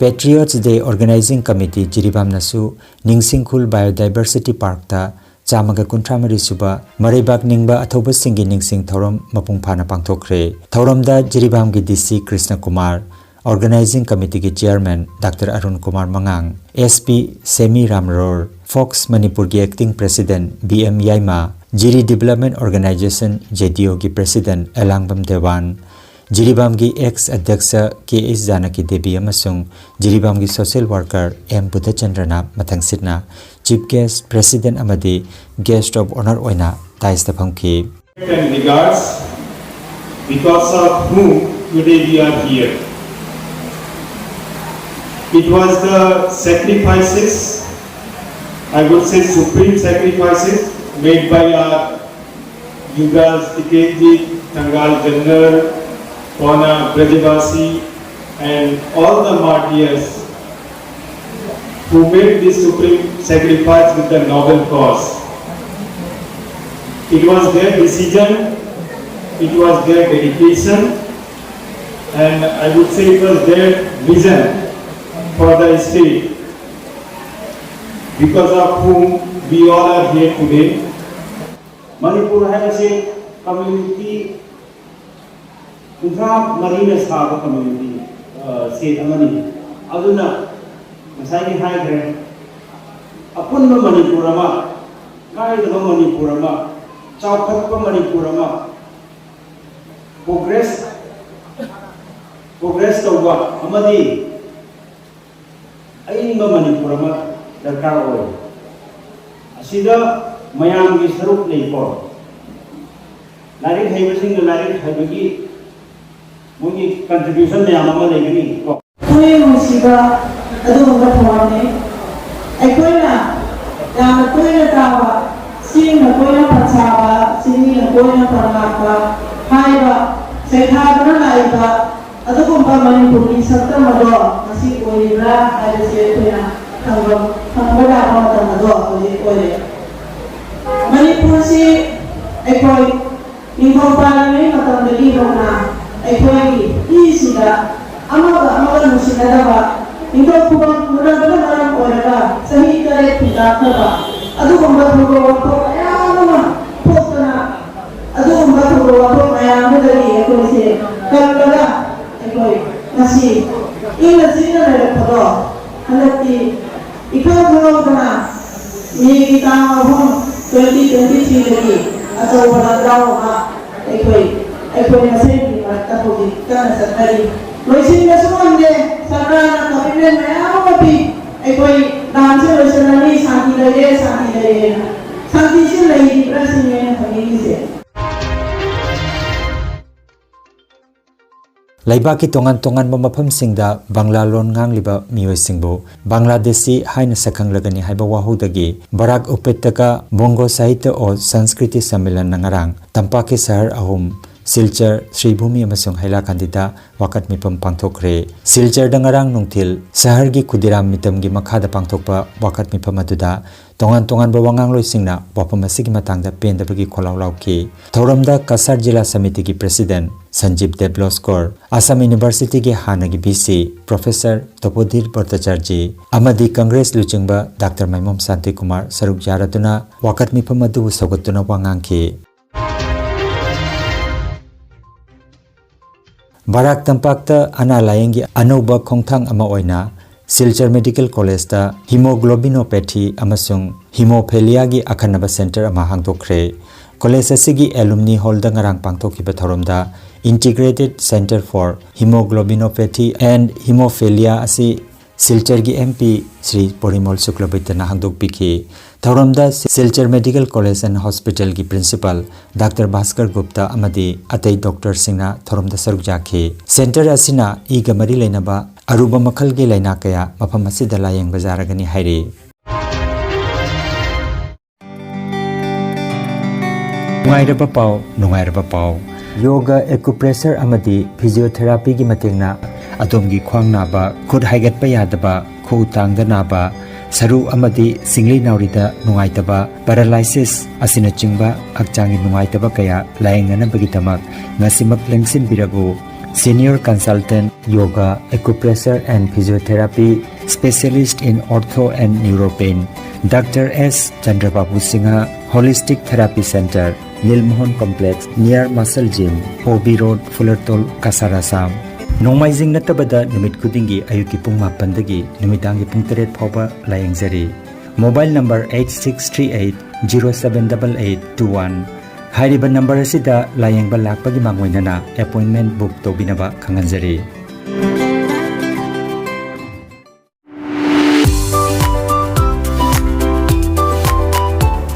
Patriots Day Organizing Committee ꯖꯤꯔꯤꯕꯥꯝꯅꯁꯨ ꯅꯤꯡꯁꯤꯡꯈꯨꯜ Biodiversity Parkꯇ ꯆꯥꯝꯃꯒ ꯀꯨꯟꯊ꯭ꯔꯥ ꯃꯔꯤ ꯁꯨꯕ ꯃꯔꯩꯕꯥꯛ ꯅꯤꯡꯕ ꯑꯊꯧꯕꯁꯤꯡꯒꯤ ꯅꯤꯡꯁꯤꯡ ꯊꯧꯔꯝ ꯃꯄꯨꯡ ꯐꯥꯅ ꯄꯥꯡꯊꯣꯛꯈ꯭ꯔꯦ꯫ ꯊꯧꯔꯝꯗ ꯖꯤꯔꯤꯕꯥꯝꯒꯤ D C Krishna Kumar, Organizing Committeeꯒꯤ Chairman ꯗꯥꯛꯇꯔ ꯑꯔꯨꯟ ꯀꯨꯃꯥꯔ ꯃꯉꯥꯡ, ꯑꯦꯁ ꯄꯤ ꯁꯦꯃꯤ ꯔꯥꯝꯔꯣꯔ, ꯐꯣꯛꯁ ꯃꯅꯤꯄꯨꯔꯒꯤ Acting President B M Yaima, Jiri Development Organization, J D ꯌꯨꯒꯤ President ꯑꯦꯂꯥꯡꯕꯝ ꯗꯦꯋꯥꯟ, ꯖꯤꯔꯤꯕꯥꯝꯒꯤ ex ꯑꯗ꯭ꯌꯛꯁ ꯀꯦ ꯑꯦꯁ ꯖꯥꯅꯀꯤ ꯗꯦꯕꯤ ꯑꯃꯁꯨꯡ ꯖꯤꯔꯤꯕꯥꯝꯒꯤ social worker ꯑꯦꯝ ꯕꯨꯙꯆꯟꯗ꯭ꯔꯅ ꯃꯊꯪꯁꯤꯠꯅ Chief Guest, President ꯑꯃꯗꯤ Guest of Honour ꯑꯣꯏꯅ ꯗꯥꯏꯁꯇ ꯐꯝꯈꯤ꯫ And regards, because of whom today we are here. It was the sacrifices, I would say supreme sacrifices made by our Yuvraj Tiketji, Thangal General, Pona Brajavasi, and all the martyrs who made this supreme sacrifice with the noble cause. It was their decision, it was their dedication, and I would say it was their Vision for the state, because of whom we all are here today. Manipur ꯍꯥꯏꯕꯁꯤ community ꯀꯨꯟꯊ꯭ꯔꯥ ꯃꯔꯤꯅ ꯁꯥꯕ community, ꯑ, state ꯑꯃꯅꯤ꯫ ꯑꯗꯨꯅ ꯉꯁꯥꯏꯒꯤ ꯍꯥꯏꯈ꯭ꯔꯦ, ꯑꯄꯨꯟꯕ ꯃꯅꯤꯄꯨꯔ ꯑꯃ, ꯀꯥꯏꯗꯕ ꯃꯅꯤꯄꯨꯔ ꯑꯃ, ꯆꯥꯎꯈꯠꯄ ꯃꯅꯤꯄꯨꯔ ꯑꯃ, progress, progress ꯇꯧꯕ ꯑꯃꯗꯤ ꯑꯏꯪꯕ ꯃꯅꯤꯄꯨꯔ ꯑꯃ ꯗꯔꯀꯥꯔ ꯑꯣꯏ꯫ ꯑꯁꯤꯗ ꯃꯌꯥꯝꯒꯤ ꯁꯔꯨꯛ ꯂꯩꯀꯣ꯫ ꯂꯥꯏꯔꯤꯛ ꯍꯩꯕꯁꯤꯡꯅ ꯂꯥꯏꯔꯤꯛ ꯍꯩꯕꯒꯤ ꯃꯣꯏꯒꯤ contribution ꯃꯌꯥꯝ ꯑꯃ ꯂꯩꯒꯅꯤ ꯀꯣ꯫ ꯄꯨꯛꯅꯤꯡ ꯅꯨꯡꯁꯤꯕ ꯑꯗꯨꯒꯨꯝꯕ ꯊꯧꯔꯝꯅꯤ꯫ ꯑꯩꯈꯣꯏꯅ ꯌꯥꯝꯅ ꯇꯣꯏꯅ ꯇꯥꯕ "ꯆꯤꯡꯅ ꯀꯣꯏꯅ ꯐꯝꯁꯥꯕ, ꯆꯤꯡꯃꯤꯅ ꯀꯣꯏꯅ ꯐꯝꯉꯥꯛꯄ" ꯍꯥꯏꯕ ꯁꯩꯊꯥꯗꯨꯅ ꯂꯥꯛꯏꯕ ꯑꯗꯨꯒꯨꯝꯕ ꯃꯅꯤꯄꯨꯔꯒꯤ ꯁꯛꯇꯝ ꯑꯗꯣ ꯉꯁꯤ ꯑꯣꯏꯔꯤꯕ꯭ꯔꯥ ꯍꯥꯏꯕꯁꯤ ꯑꯩꯈꯣꯏꯅ ꯍꯪꯕ, ꯍꯪꯕ ꯌꯥꯕ ꯃꯇꯝ ꯑꯗꯣ ꯍꯧꯖꯤꯛ ꯑꯣꯏꯔꯦ꯫ ꯃꯅꯤꯄꯨꯔꯁꯤ ꯑꯩꯈꯣꯏ ꯅꯤꯡꯊꯧ ꯄꯥꯜꯂꯤꯉꯩ ꯃꯇꯝꯗꯒꯤ ꯍꯧꯅ ꯑꯩꯈꯣꯏꯒꯤ ꯏꯁꯤꯗ ꯑꯃꯒ ꯑꯃꯒ ꯅꯨꯡꯁꯤꯅꯗꯕ, ꯅꯤꯡꯊꯧ ꯈꯨꯕꯝ ꯃꯨꯟꯅꯕꯅ ꯃꯔꯝ ꯑꯣꯏꯔꯒ ꯆꯍꯤ ꯇꯔꯦꯠ ꯈꯨꯟꯇꯥꯛꯈ꯭ꯔꯕ ꯑꯗꯨꯒꯨꯝꯕ ꯊꯧꯗꯣꯛ ꯋꯥꯊꯣꯛ ꯃꯌꯥꯝ ꯑꯃ ꯊꯣꯛꯇꯅ, ꯑꯗꯨꯒꯨꯝꯕ ꯊꯧꯗꯣꯛ ꯋꯥꯊꯣꯛ ꯃꯌꯥꯝꯗꯨꯗꯒꯤ ꯑꯩꯈꯣꯏꯁꯦ ꯀꯜꯂꯒ ꯑꯩꯈꯣꯏ ꯉꯁꯤ ꯏꯪꯅ ꯆꯤꯛꯅ ꯂꯩꯔꯛꯄꯗꯣ ꯍꯟꯗꯛꯇꯤ ꯏꯈꯪ ꯈꯪꯍꯧꯗꯅ ꯃꯦꯒꯤ ꯇꯥꯡ ꯑꯍꯨꯝ, twenty twenty-threeꯗꯒꯤ ꯑꯆꯧꯕ ꯂꯥꯟꯖꯥꯎ ꯑꯃ ꯑꯩꯈꯣꯏ, ꯑꯩꯈꯣꯏ ꯃꯁꯦꯟꯒꯤ ꯃꯔꯛꯇ ꯍꯧꯖꯤꯛ ꯀꯟꯅ ꯆꯠꯊꯔꯤ꯫ ꯂꯣꯏꯁꯤꯟꯕꯁꯨ ꯉꯝꯗꯦ꯫ ꯁꯔꯀꯥꯔꯅ commitment ꯃꯌꯥꯝ ꯑꯃ ꯄꯤ꯫ ꯑꯩꯈꯣꯏ ꯂꯥꯟꯁꯦ ꯂꯣꯏꯁꯤꯜꯂꯅꯤ, ꯁꯥꯟꯇꯤ ꯂꯩꯔꯦ, ꯁꯥꯟꯇꯤ ꯂꯩꯔꯦꯅ꯫ ꯁꯥꯟꯇꯤꯁꯤ ꯂꯩꯔꯤꯕ꯭ꯔꯥ ꯁꯤꯅꯤ ꯑꯩꯅ ꯈꯪꯅꯤꯡꯉꯤꯁꯦ꯫ ꯂꯩꯕꯥꯛꯀꯤ ꯇꯣꯉꯥꯟ ꯇꯣꯉꯥꯟꯕ ꯃꯐꯝꯁꯤꯡꯗ ꯕꯪꯂꯥ ꯂꯣꯟ ꯉꯥꯡꯂꯤꯕ ꯃꯤꯑꯣꯏꯁꯤꯡꯕꯨ ꯕꯪꯂꯥꯗꯦꯁꯤ ꯍꯥꯏꯅ ꯁꯛꯈꯪꯂꯒꯅꯤ ꯍꯥꯏꯕ ꯋꯥꯍꯧꯗꯒꯤ ꯕꯔꯥꯛ ꯎꯄꯦꯇꯀꯥ ꯕꯣꯡꯒꯣ ꯁꯥꯍꯤꯇ꯭ꯌ ꯑꯣ ꯁꯪꯁꯀ꯭ꯔꯤꯇꯤ ꯁꯝꯃꯦꯂꯟꯅ ꯉꯔꯥꯡ ꯇꯝꯄꯥꯛꯀꯤ ꯁꯍꯔ ꯑꯍꯨꯝ, ꯁꯤꯜꯆꯔ, ꯁ꯭ꯔꯤꯚꯨꯃꯤ ꯑꯃꯁꯨꯡ ꯍꯩꯂꯥꯀꯥꯟꯗꯤꯗ ꯋꯥꯀꯠ ꯃꯤꯐꯝ ꯄꯥꯡꯊꯣꯛꯈ꯭ꯔꯦ꯫ ꯁꯤꯜꯆꯔꯗ ꯉꯔꯥꯡ ꯅꯨꯡꯊꯤꯜ ꯁꯍꯔꯒꯤ ꯈꯨꯗꯤꯔꯥꯝ ꯃꯤꯇꯝꯒꯤ ꯃꯈꯥꯗ ꯄꯥꯡꯊꯣꯛꯄ ꯋꯥꯀꯠ ꯃꯤꯐꯝ ꯑꯗꯨꯗ ꯇꯣꯉꯥꯟ ꯇꯣꯉꯥꯟꯕ ꯋꯥꯉꯥꯡꯂꯣꯏꯁꯤꯡꯅ ꯋꯥꯐꯝ ꯑꯁꯤꯒꯤ ꯃꯇꯥꯡꯗ ꯄꯦꯟꯗꯕꯒꯤ ꯈꯣꯜꯂꯥꯎ ꯂꯥꯎꯈꯤ꯫ ꯊꯧꯔꯝꯗ ꯀꯁꯥꯔ ꯖꯤꯂꯥ ꯁꯃꯤꯇꯤꯒꯤ president ꯁꯟꯖꯤꯞ ꯗꯦꯕ꯭ꯂꯣꯁꯀꯣꯔ, ꯑꯁꯥꯝ ꯌꯨꯅꯤꯚꯔꯁꯤꯇꯤꯒꯤ ꯍꯥꯟꯅꯒꯤ ꯚꯤ ꯁꯤ ꯄ꯭ꯔꯣꯐꯦꯁꯔ ꯇꯣꯄꯣꯙꯤꯔ ꯚꯠꯇꯥꯆꯥꯔꯖꯤ ꯑꯃꯗꯤ ꯀꯪꯒ꯭ꯔꯦꯁ ꯂꯨꯆꯤꯡꯕ ꯗꯥꯛꯇꯔ ꯃꯥꯏꯃꯣꯝ ꯁꯥꯟꯇꯤꯀꯨꯃꯥꯔ ꯁꯔꯨꯛ ꯌꯥꯔꯗꯨꯅ ꯋꯥꯀꯠ ꯃꯤꯐꯝ ꯑꯗꯨꯕꯨ ꯁꯧꯒꯠꯇꯨꯅ ꯋꯥ ꯉꯥꯡꯈꯤ꯫ ꯕꯔꯥꯛ ꯇꯝꯄꯥꯛꯇ ꯑꯅꯥ ꯂꯥꯌꯦꯡꯒꯤ ꯑꯅꯧꯕ ꯈꯣꯡꯊꯥꯡ ꯑꯃ ꯑꯣꯏꯅ ꯁꯤꯜꯆꯔ ꯃꯦꯗꯤꯀꯦꯜ ꯀꯣꯂꯦꯖꯇ ꯍꯤꯃꯣꯒ꯭ꯂꯣꯕꯤꯅꯣꯄꯦꯊꯤ ꯑꯃꯁꯨꯡ ꯍꯤꯃꯣꯐꯦꯂꯤꯌꯥꯒꯤ ꯑꯈꯟꯅꯕ ꯁꯦꯟꯇꯔ ꯑꯃ ꯍꯥꯡꯗꯣꯛꯈ꯭ꯔꯦ꯫ ꯀꯣꯂꯦꯖ ꯑꯁꯤꯒꯤ ꯑꯦꯂꯨꯝꯅꯤ ꯍꯣꯜꯗ ꯉꯔꯥꯡ ꯄꯥꯡꯊꯣꯛꯈꯤꯕ ꯊꯧꯔꯝꯗ Integrated Center for Hemoglobinopathy and Hemophilia ꯑꯁꯤ ꯁꯤꯜꯆꯔꯒꯤ ꯑꯦꯝ ꯄꯤ ꯁ꯭ꯔꯤ ꯄꯣꯔꯤꯃꯣꯜ ꯁꯨꯀ꯭ꯂꯕꯩꯇꯅ ꯍꯥꯡꯗꯣꯛꯄꯤꯈꯤ꯫ ꯊꯧꯔꯝꯗ ꯁꯤꯜꯆꯔ ꯃꯦꯗꯤꯀꯦꯜ ꯀꯣꯂꯦꯖ ꯑꯦꯟ ꯍꯣꯁꯄꯤꯇꯥꯜꯒꯤ ꯄ꯭ꯔꯤꯟꯁꯤꯄꯥꯜ ꯗꯥꯛꯇꯔ ꯚꯥꯁꯀꯔ ꯒꯨꯞꯇꯥ ꯑꯃꯗꯤ ꯑꯇꯩ ꯗꯣꯛꯇꯔꯁꯤꯡꯅ ꯊꯧꯔꯝꯗ ꯁꯔꯨꯛ ꯌꯥꯈꯤ꯫ ꯁꯦꯟꯇꯔ ꯑꯁꯤꯅ ꯏꯒ ꯃꯔꯤ ꯂꯩꯅꯕ ꯑꯔꯨꯕ ꯃꯈꯜꯒꯤ ꯂꯥꯏꯅꯥ ꯀꯌꯥ ꯃꯐꯝ ꯑꯁꯤꯗ ꯂꯥꯌꯦꯡꯕ ꯌꯥꯔꯒꯅꯤ ꯍꯥꯏꯔꯤ꯫ ꯅꯨꯡꯉꯥꯏꯔꯕ ꯄꯥꯎ, ꯅꯨꯡꯉꯥꯏꯔꯕ ꯄꯥꯎ꯫ ꯌꯣꯒ, ꯑꯦꯀꯨꯄ꯭ꯔꯦꯁꯔ ꯑꯃꯗꯤ ꯐꯤꯖꯤꯌꯣꯊꯦꯔꯥꯄꯤꯒꯤ ꯃꯇꯦꯡꯅ ꯑꯗꯣꯝꯒꯤ ꯈ꯭ꯋꯥꯡ ꯅꯥꯕ, ꯈꯨꯠ ꯍꯥꯏꯒꯠꯄ ꯌꯥꯗꯕ, ꯈꯨꯎ ꯇꯥꯡꯗ ꯅꯥꯕ, ꯁꯔꯨ ꯑꯃꯗꯤ ꯁꯤꯡꯂꯤ ꯅꯥꯎꯔꯤꯗ ꯅꯨꯡꯉꯥꯏꯇꯕ, ꯄꯦꯔꯥꯂꯥꯏꯁꯤꯁ ꯑꯁꯤꯅꯆꯤꯡꯕ ꯍꯛꯆꯥꯡꯒꯤ ꯅꯨꯡꯉꯥꯏꯇꯕ ꯀꯌꯥ ꯂꯥꯌꯦꯡꯅꯅꯕꯒꯤꯗꯃꯛ ꯉꯁꯤꯃꯛ ꯂꯦꯡꯁꯤꯟꯕꯤꯔꯛꯎ꯫ Senior Consultant Yoga, Acupressure and Physiotherapy, Specialist in Ortho and Neuropain, Doctor S Chandrababu Singha, Holistic Therapy Center, Lilmohon Complex, near Muscle Gym, O B Road, Fulartol, Cachar, Assam꯫ ꯅꯣꯡꯃꯥꯏꯖꯤꯡ ꯅꯠꯇꯕꯗ ꯅꯨꯃꯤꯠ ꯈꯨꯗꯤꯡꯒꯤ ꯑꯌꯨꯛꯀꯤ ꯄꯨꯡ ꯃꯥꯄꯟꯗꯒꯤ ꯅꯨꯃꯤꯗꯥꯡꯒꯤ ꯄꯨꯡ ꯇꯔꯦꯠ ꯐꯥꯎꯕ ꯂꯥꯌꯦꯡꯖꯔꯤ꯫ Mobile number eight six three eight zero seven double eight two one꯫ ꯍꯥꯏꯔꯤꯕ ꯅꯝꯕꯔ ꯑꯁꯤꯗ ꯂꯥꯌꯦꯡꯕ ꯂꯥꯛꯄꯒꯤ ꯃꯥꯡꯑꯣꯏꯅꯅ ꯑꯦꯄꯣꯏꯟꯃꯦꯟ ꯕꯨꯛ ꯇꯧꯕꯤꯅꯕ ꯈꯪꯍꯟꯖꯔꯤ꯫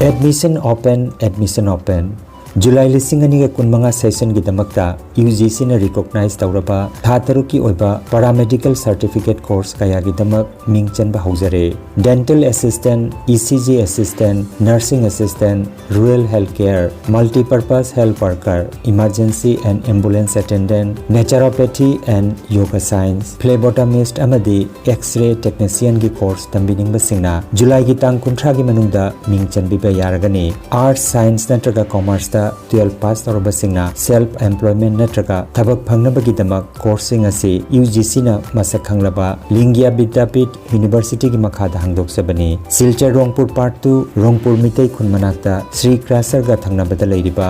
Admission open, admission open꯫ July ꯂꯤꯁꯤꯡ ꯑꯅꯤꯒ ꯀꯨꯟꯃꯉꯥ ꯁꯦꯁꯟꯒꯤꯗꯃꯛꯇ ꯌꯨ ꯖꯤ ꯁꯤꯅ ꯔꯤꯀꯣꯛꯅꯥꯏꯖ ꯇꯧꯔꯕ ꯊꯥ ꯇꯔꯨꯛꯀꯤ ꯑꯣꯏꯕ ꯄꯦꯔꯥꯃꯦꯗꯤꯀꯦꯜ ꯁꯔꯇꯤꯐꯤꯀꯦꯠ ꯀꯣꯔꯁ ꯀꯌꯥꯒꯤꯗꯃꯛ ꯃꯤꯡ ꯆꯟꯕ ꯍꯧꯖꯔꯦ꯫ Dental Assistant, E C G Assistant, Nursing Assistant, Rural Health Care, Multipurpose Health Worker, Emergency and Ambulance Attendant, Naturopathy and Yoga Science, Phlebotomist ꯑꯃꯗꯤ X-ray Technicianꯒꯤ ꯀꯣꯔꯁ ꯇꯝꯕꯤꯅꯤꯡꯕꯁꯤꯡꯅ ꯖꯨꯂꯥꯏꯒꯤ ꯇꯥꯡ ꯀꯨꯟꯊ꯭ꯔꯥꯒꯤ ꯃꯅꯨꯡꯗ ꯃꯤꯡ ꯆꯟꯕꯤꯕ ꯌꯥꯔꯒꯅꯤ꯫ ꯑꯥꯔꯠꯁ, ꯁꯥꯏꯟꯁ ꯅꯠꯇ꯭ꯔꯒ ꯀꯣꯃꯔꯁꯇ ꯇꯨꯌꯦꯜꯐ ꯄꯥꯁ ꯇꯧꯔꯕꯁꯤꯡꯅ ꯁꯦꯜꯐ ꯑꯦꯝꯄ꯭ꯂꯣꯏꯃꯦꯟ ꯅꯠꯇ꯭ꯔꯒ ꯊꯕꯛ ꯐꯪꯅꯕꯒꯤꯗꯃꯛ ꯀꯣꯔꯁꯁꯤꯡ ꯑꯁꯤ ꯌꯨ ꯖꯤ ꯁꯤꯅ ꯃꯁꯛ ꯈꯪꯂꯕ ꯂꯤꯡꯒ꯭ꯌꯥ ꯕꯤꯗ꯭ꯌꯥꯄꯤꯊ ꯌꯨꯅꯤꯚꯔꯁꯤꯇꯤꯒꯤ ꯃꯈꯥꯗ ꯍꯥꯡꯗꯣꯛꯆꯕꯅꯤ꯫ ꯁꯤꯜꯆꯔ ꯔꯣꯡꯄꯨꯔ ꯄꯥꯔꯠ ꯇꯨ, ꯔꯣꯡꯄꯨꯔ ꯃꯤꯇꯩ ꯈꯨꯟ ꯃꯅꯥꯛꯇ ꯁ꯭ꯔꯤ ꯀ꯭ꯔꯥꯁꯔꯒ ꯊꯪꯅꯕꯗ ꯂꯩꯔꯤꯕ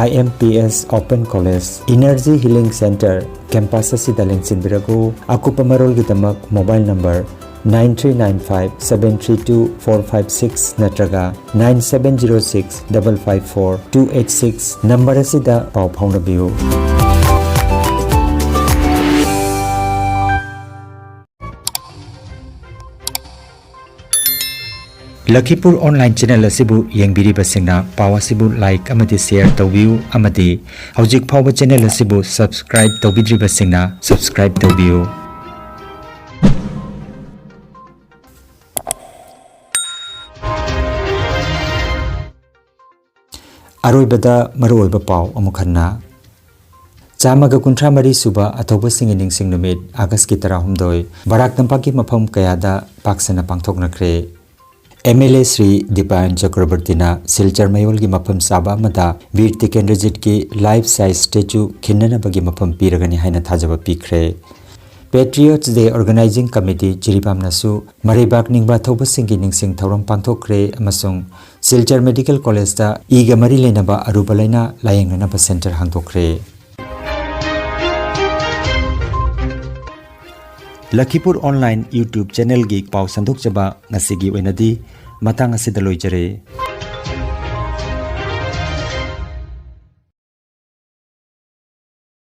I M P S open college energy healing centre campus ꯑꯁꯤꯗ ꯂꯦꯡꯁꯤꯟꯕꯤꯔꯛꯎ꯫ ꯑꯀꯨꯞꯄ ꯃꯔꯣꯜꯒꯤꯗꯃꯛ mobile number nine three nine five seven three two four five six ꯅꯠꯇ꯭ꯔꯒ nine seven zero six double five four two eight six number ꯑꯁꯤꯗ ꯄꯥꯎ ꯐꯥꯎꯅꯕꯤꯌꯨ꯫ ꯂꯈꯤꯄꯨꯔ online channel ꯑꯁꯤꯕꯨ ꯌꯦꯡꯕꯤꯔꯤꯕꯁꯤꯡꯅ ꯄꯥꯎ ꯑꯁꯤꯕꯨ ꯂꯥꯏꯛ ꯑꯃꯗꯤ ꯁꯦꯌꯔ ꯇꯧꯕꯤꯌꯨ ꯑꯃꯗꯤ ꯍꯧꯖꯤꯛ ꯐꯥꯎꯕ ꯆꯦꯅꯦꯜ ꯑꯁꯤꯕꯨ ꯁꯕꯁꯀ꯭ꯔꯥꯏꯕ ꯇꯧꯕꯤꯗ꯭ꯔꯤꯕꯁꯤꯡꯅ ꯁꯕꯁꯀ꯭ꯔꯥꯏꯕ ꯇꯧꯕꯤꯌꯨ꯫ ꯑꯔꯣꯏꯕꯗ ꯃꯔꯨꯑꯣꯏꯕ ꯄꯥꯎ ꯑꯃꯨꯛ ꯍꯟꯅ꯫ ꯆꯥꯝꯃꯒ ꯀꯨꯟꯊ꯭ꯔꯥ ꯃꯔꯤ ꯁꯨꯕ ꯑꯊꯧꯕꯁꯤꯡꯒꯤ ꯅꯤꯡꯁꯤꯡ ꯅꯨꯃꯤꯠ ꯑꯥꯒꯁꯀꯤ ꯇꯔꯥꯍꯨꯝꯗꯣꯏ ꯕꯔꯥꯛ ꯇꯝꯄꯥꯛꯀꯤ ꯃꯐꯝ ꯀꯌꯥꯗ ꯄꯥꯛ ꯁꯟꯅ ꯄꯥꯡꯊꯣꯛꯅꯈ꯭ꯔꯦ꯫ M L A Shri Dipayan ꯆꯀ꯭ꯔꯕꯔꯇꯤꯅ ꯁꯤꯜꯆꯔ ꯃꯌꯣꯜꯒꯤ ꯃꯐꯝ ꯆꯥꯕ ꯑꯃꯗ ꯕꯤꯔ ꯇꯤꯀꯦꯟꯗ꯭ꯔꯖꯤꯠꯀꯤ ꯂꯥꯏꯐ ꯁꯥꯏꯖ ꯁ꯭ꯇꯦꯆꯨ ꯈꯤꯟꯅꯅꯕꯒꯤ ꯃꯐꯝ ꯄꯤꯔꯒꯅꯤ ꯍꯥꯏꯅ ꯊꯥꯖꯕ ꯄꯤꯈ꯭ꯔꯦ꯫ ꯄꯦꯇ꯭ꯔꯤꯌꯣꯠꯁ ꯗꯦ ꯑꯣꯔꯒꯅꯥꯏꯖꯤꯡ ꯀꯃꯤꯇꯤ ꯖꯤꯔꯤꯕꯥꯝꯅꯁꯨ ꯃꯔꯩꯕꯥꯛ ꯅꯤꯡꯕ ꯊꯧꯕꯁꯤꯡꯒꯤ ꯅꯤꯡꯁꯤꯡ ꯊꯧꯔꯝ ꯄꯥꯡꯊꯣꯛꯈ꯭ꯔꯦ ꯑꯃꯁꯨꯡ ꯁꯤꯜꯆꯔ ꯃꯦꯗꯤꯀꯦꯜ ꯀꯣꯂꯦꯖꯇ ꯏꯒ ꯃꯔꯤ ꯂꯩꯅꯕ ꯑꯔꯨꯕ ꯂꯥꯏꯅꯥ ꯂꯥꯌꯦꯡꯅꯅꯕ ꯁꯦꯟꯇꯔ ꯍꯥꯡꯗꯣꯛꯈ꯭ꯔꯦ꯫ ꯂꯈꯤꯄꯨꯔ ꯑꯣꯟꯂꯥꯏꯟ YouTube ꯆꯦꯅꯦꯜꯒꯤ ꯄꯥꯎ ꯁꯟꯗꯣꯛꯆꯕ ꯉꯁꯤꯒꯤ ꯑꯣꯏꯅꯗꯤ ꯃꯇꯥꯡ ꯑꯁꯤꯗ ꯂꯣꯏꯖꯔꯦ꯫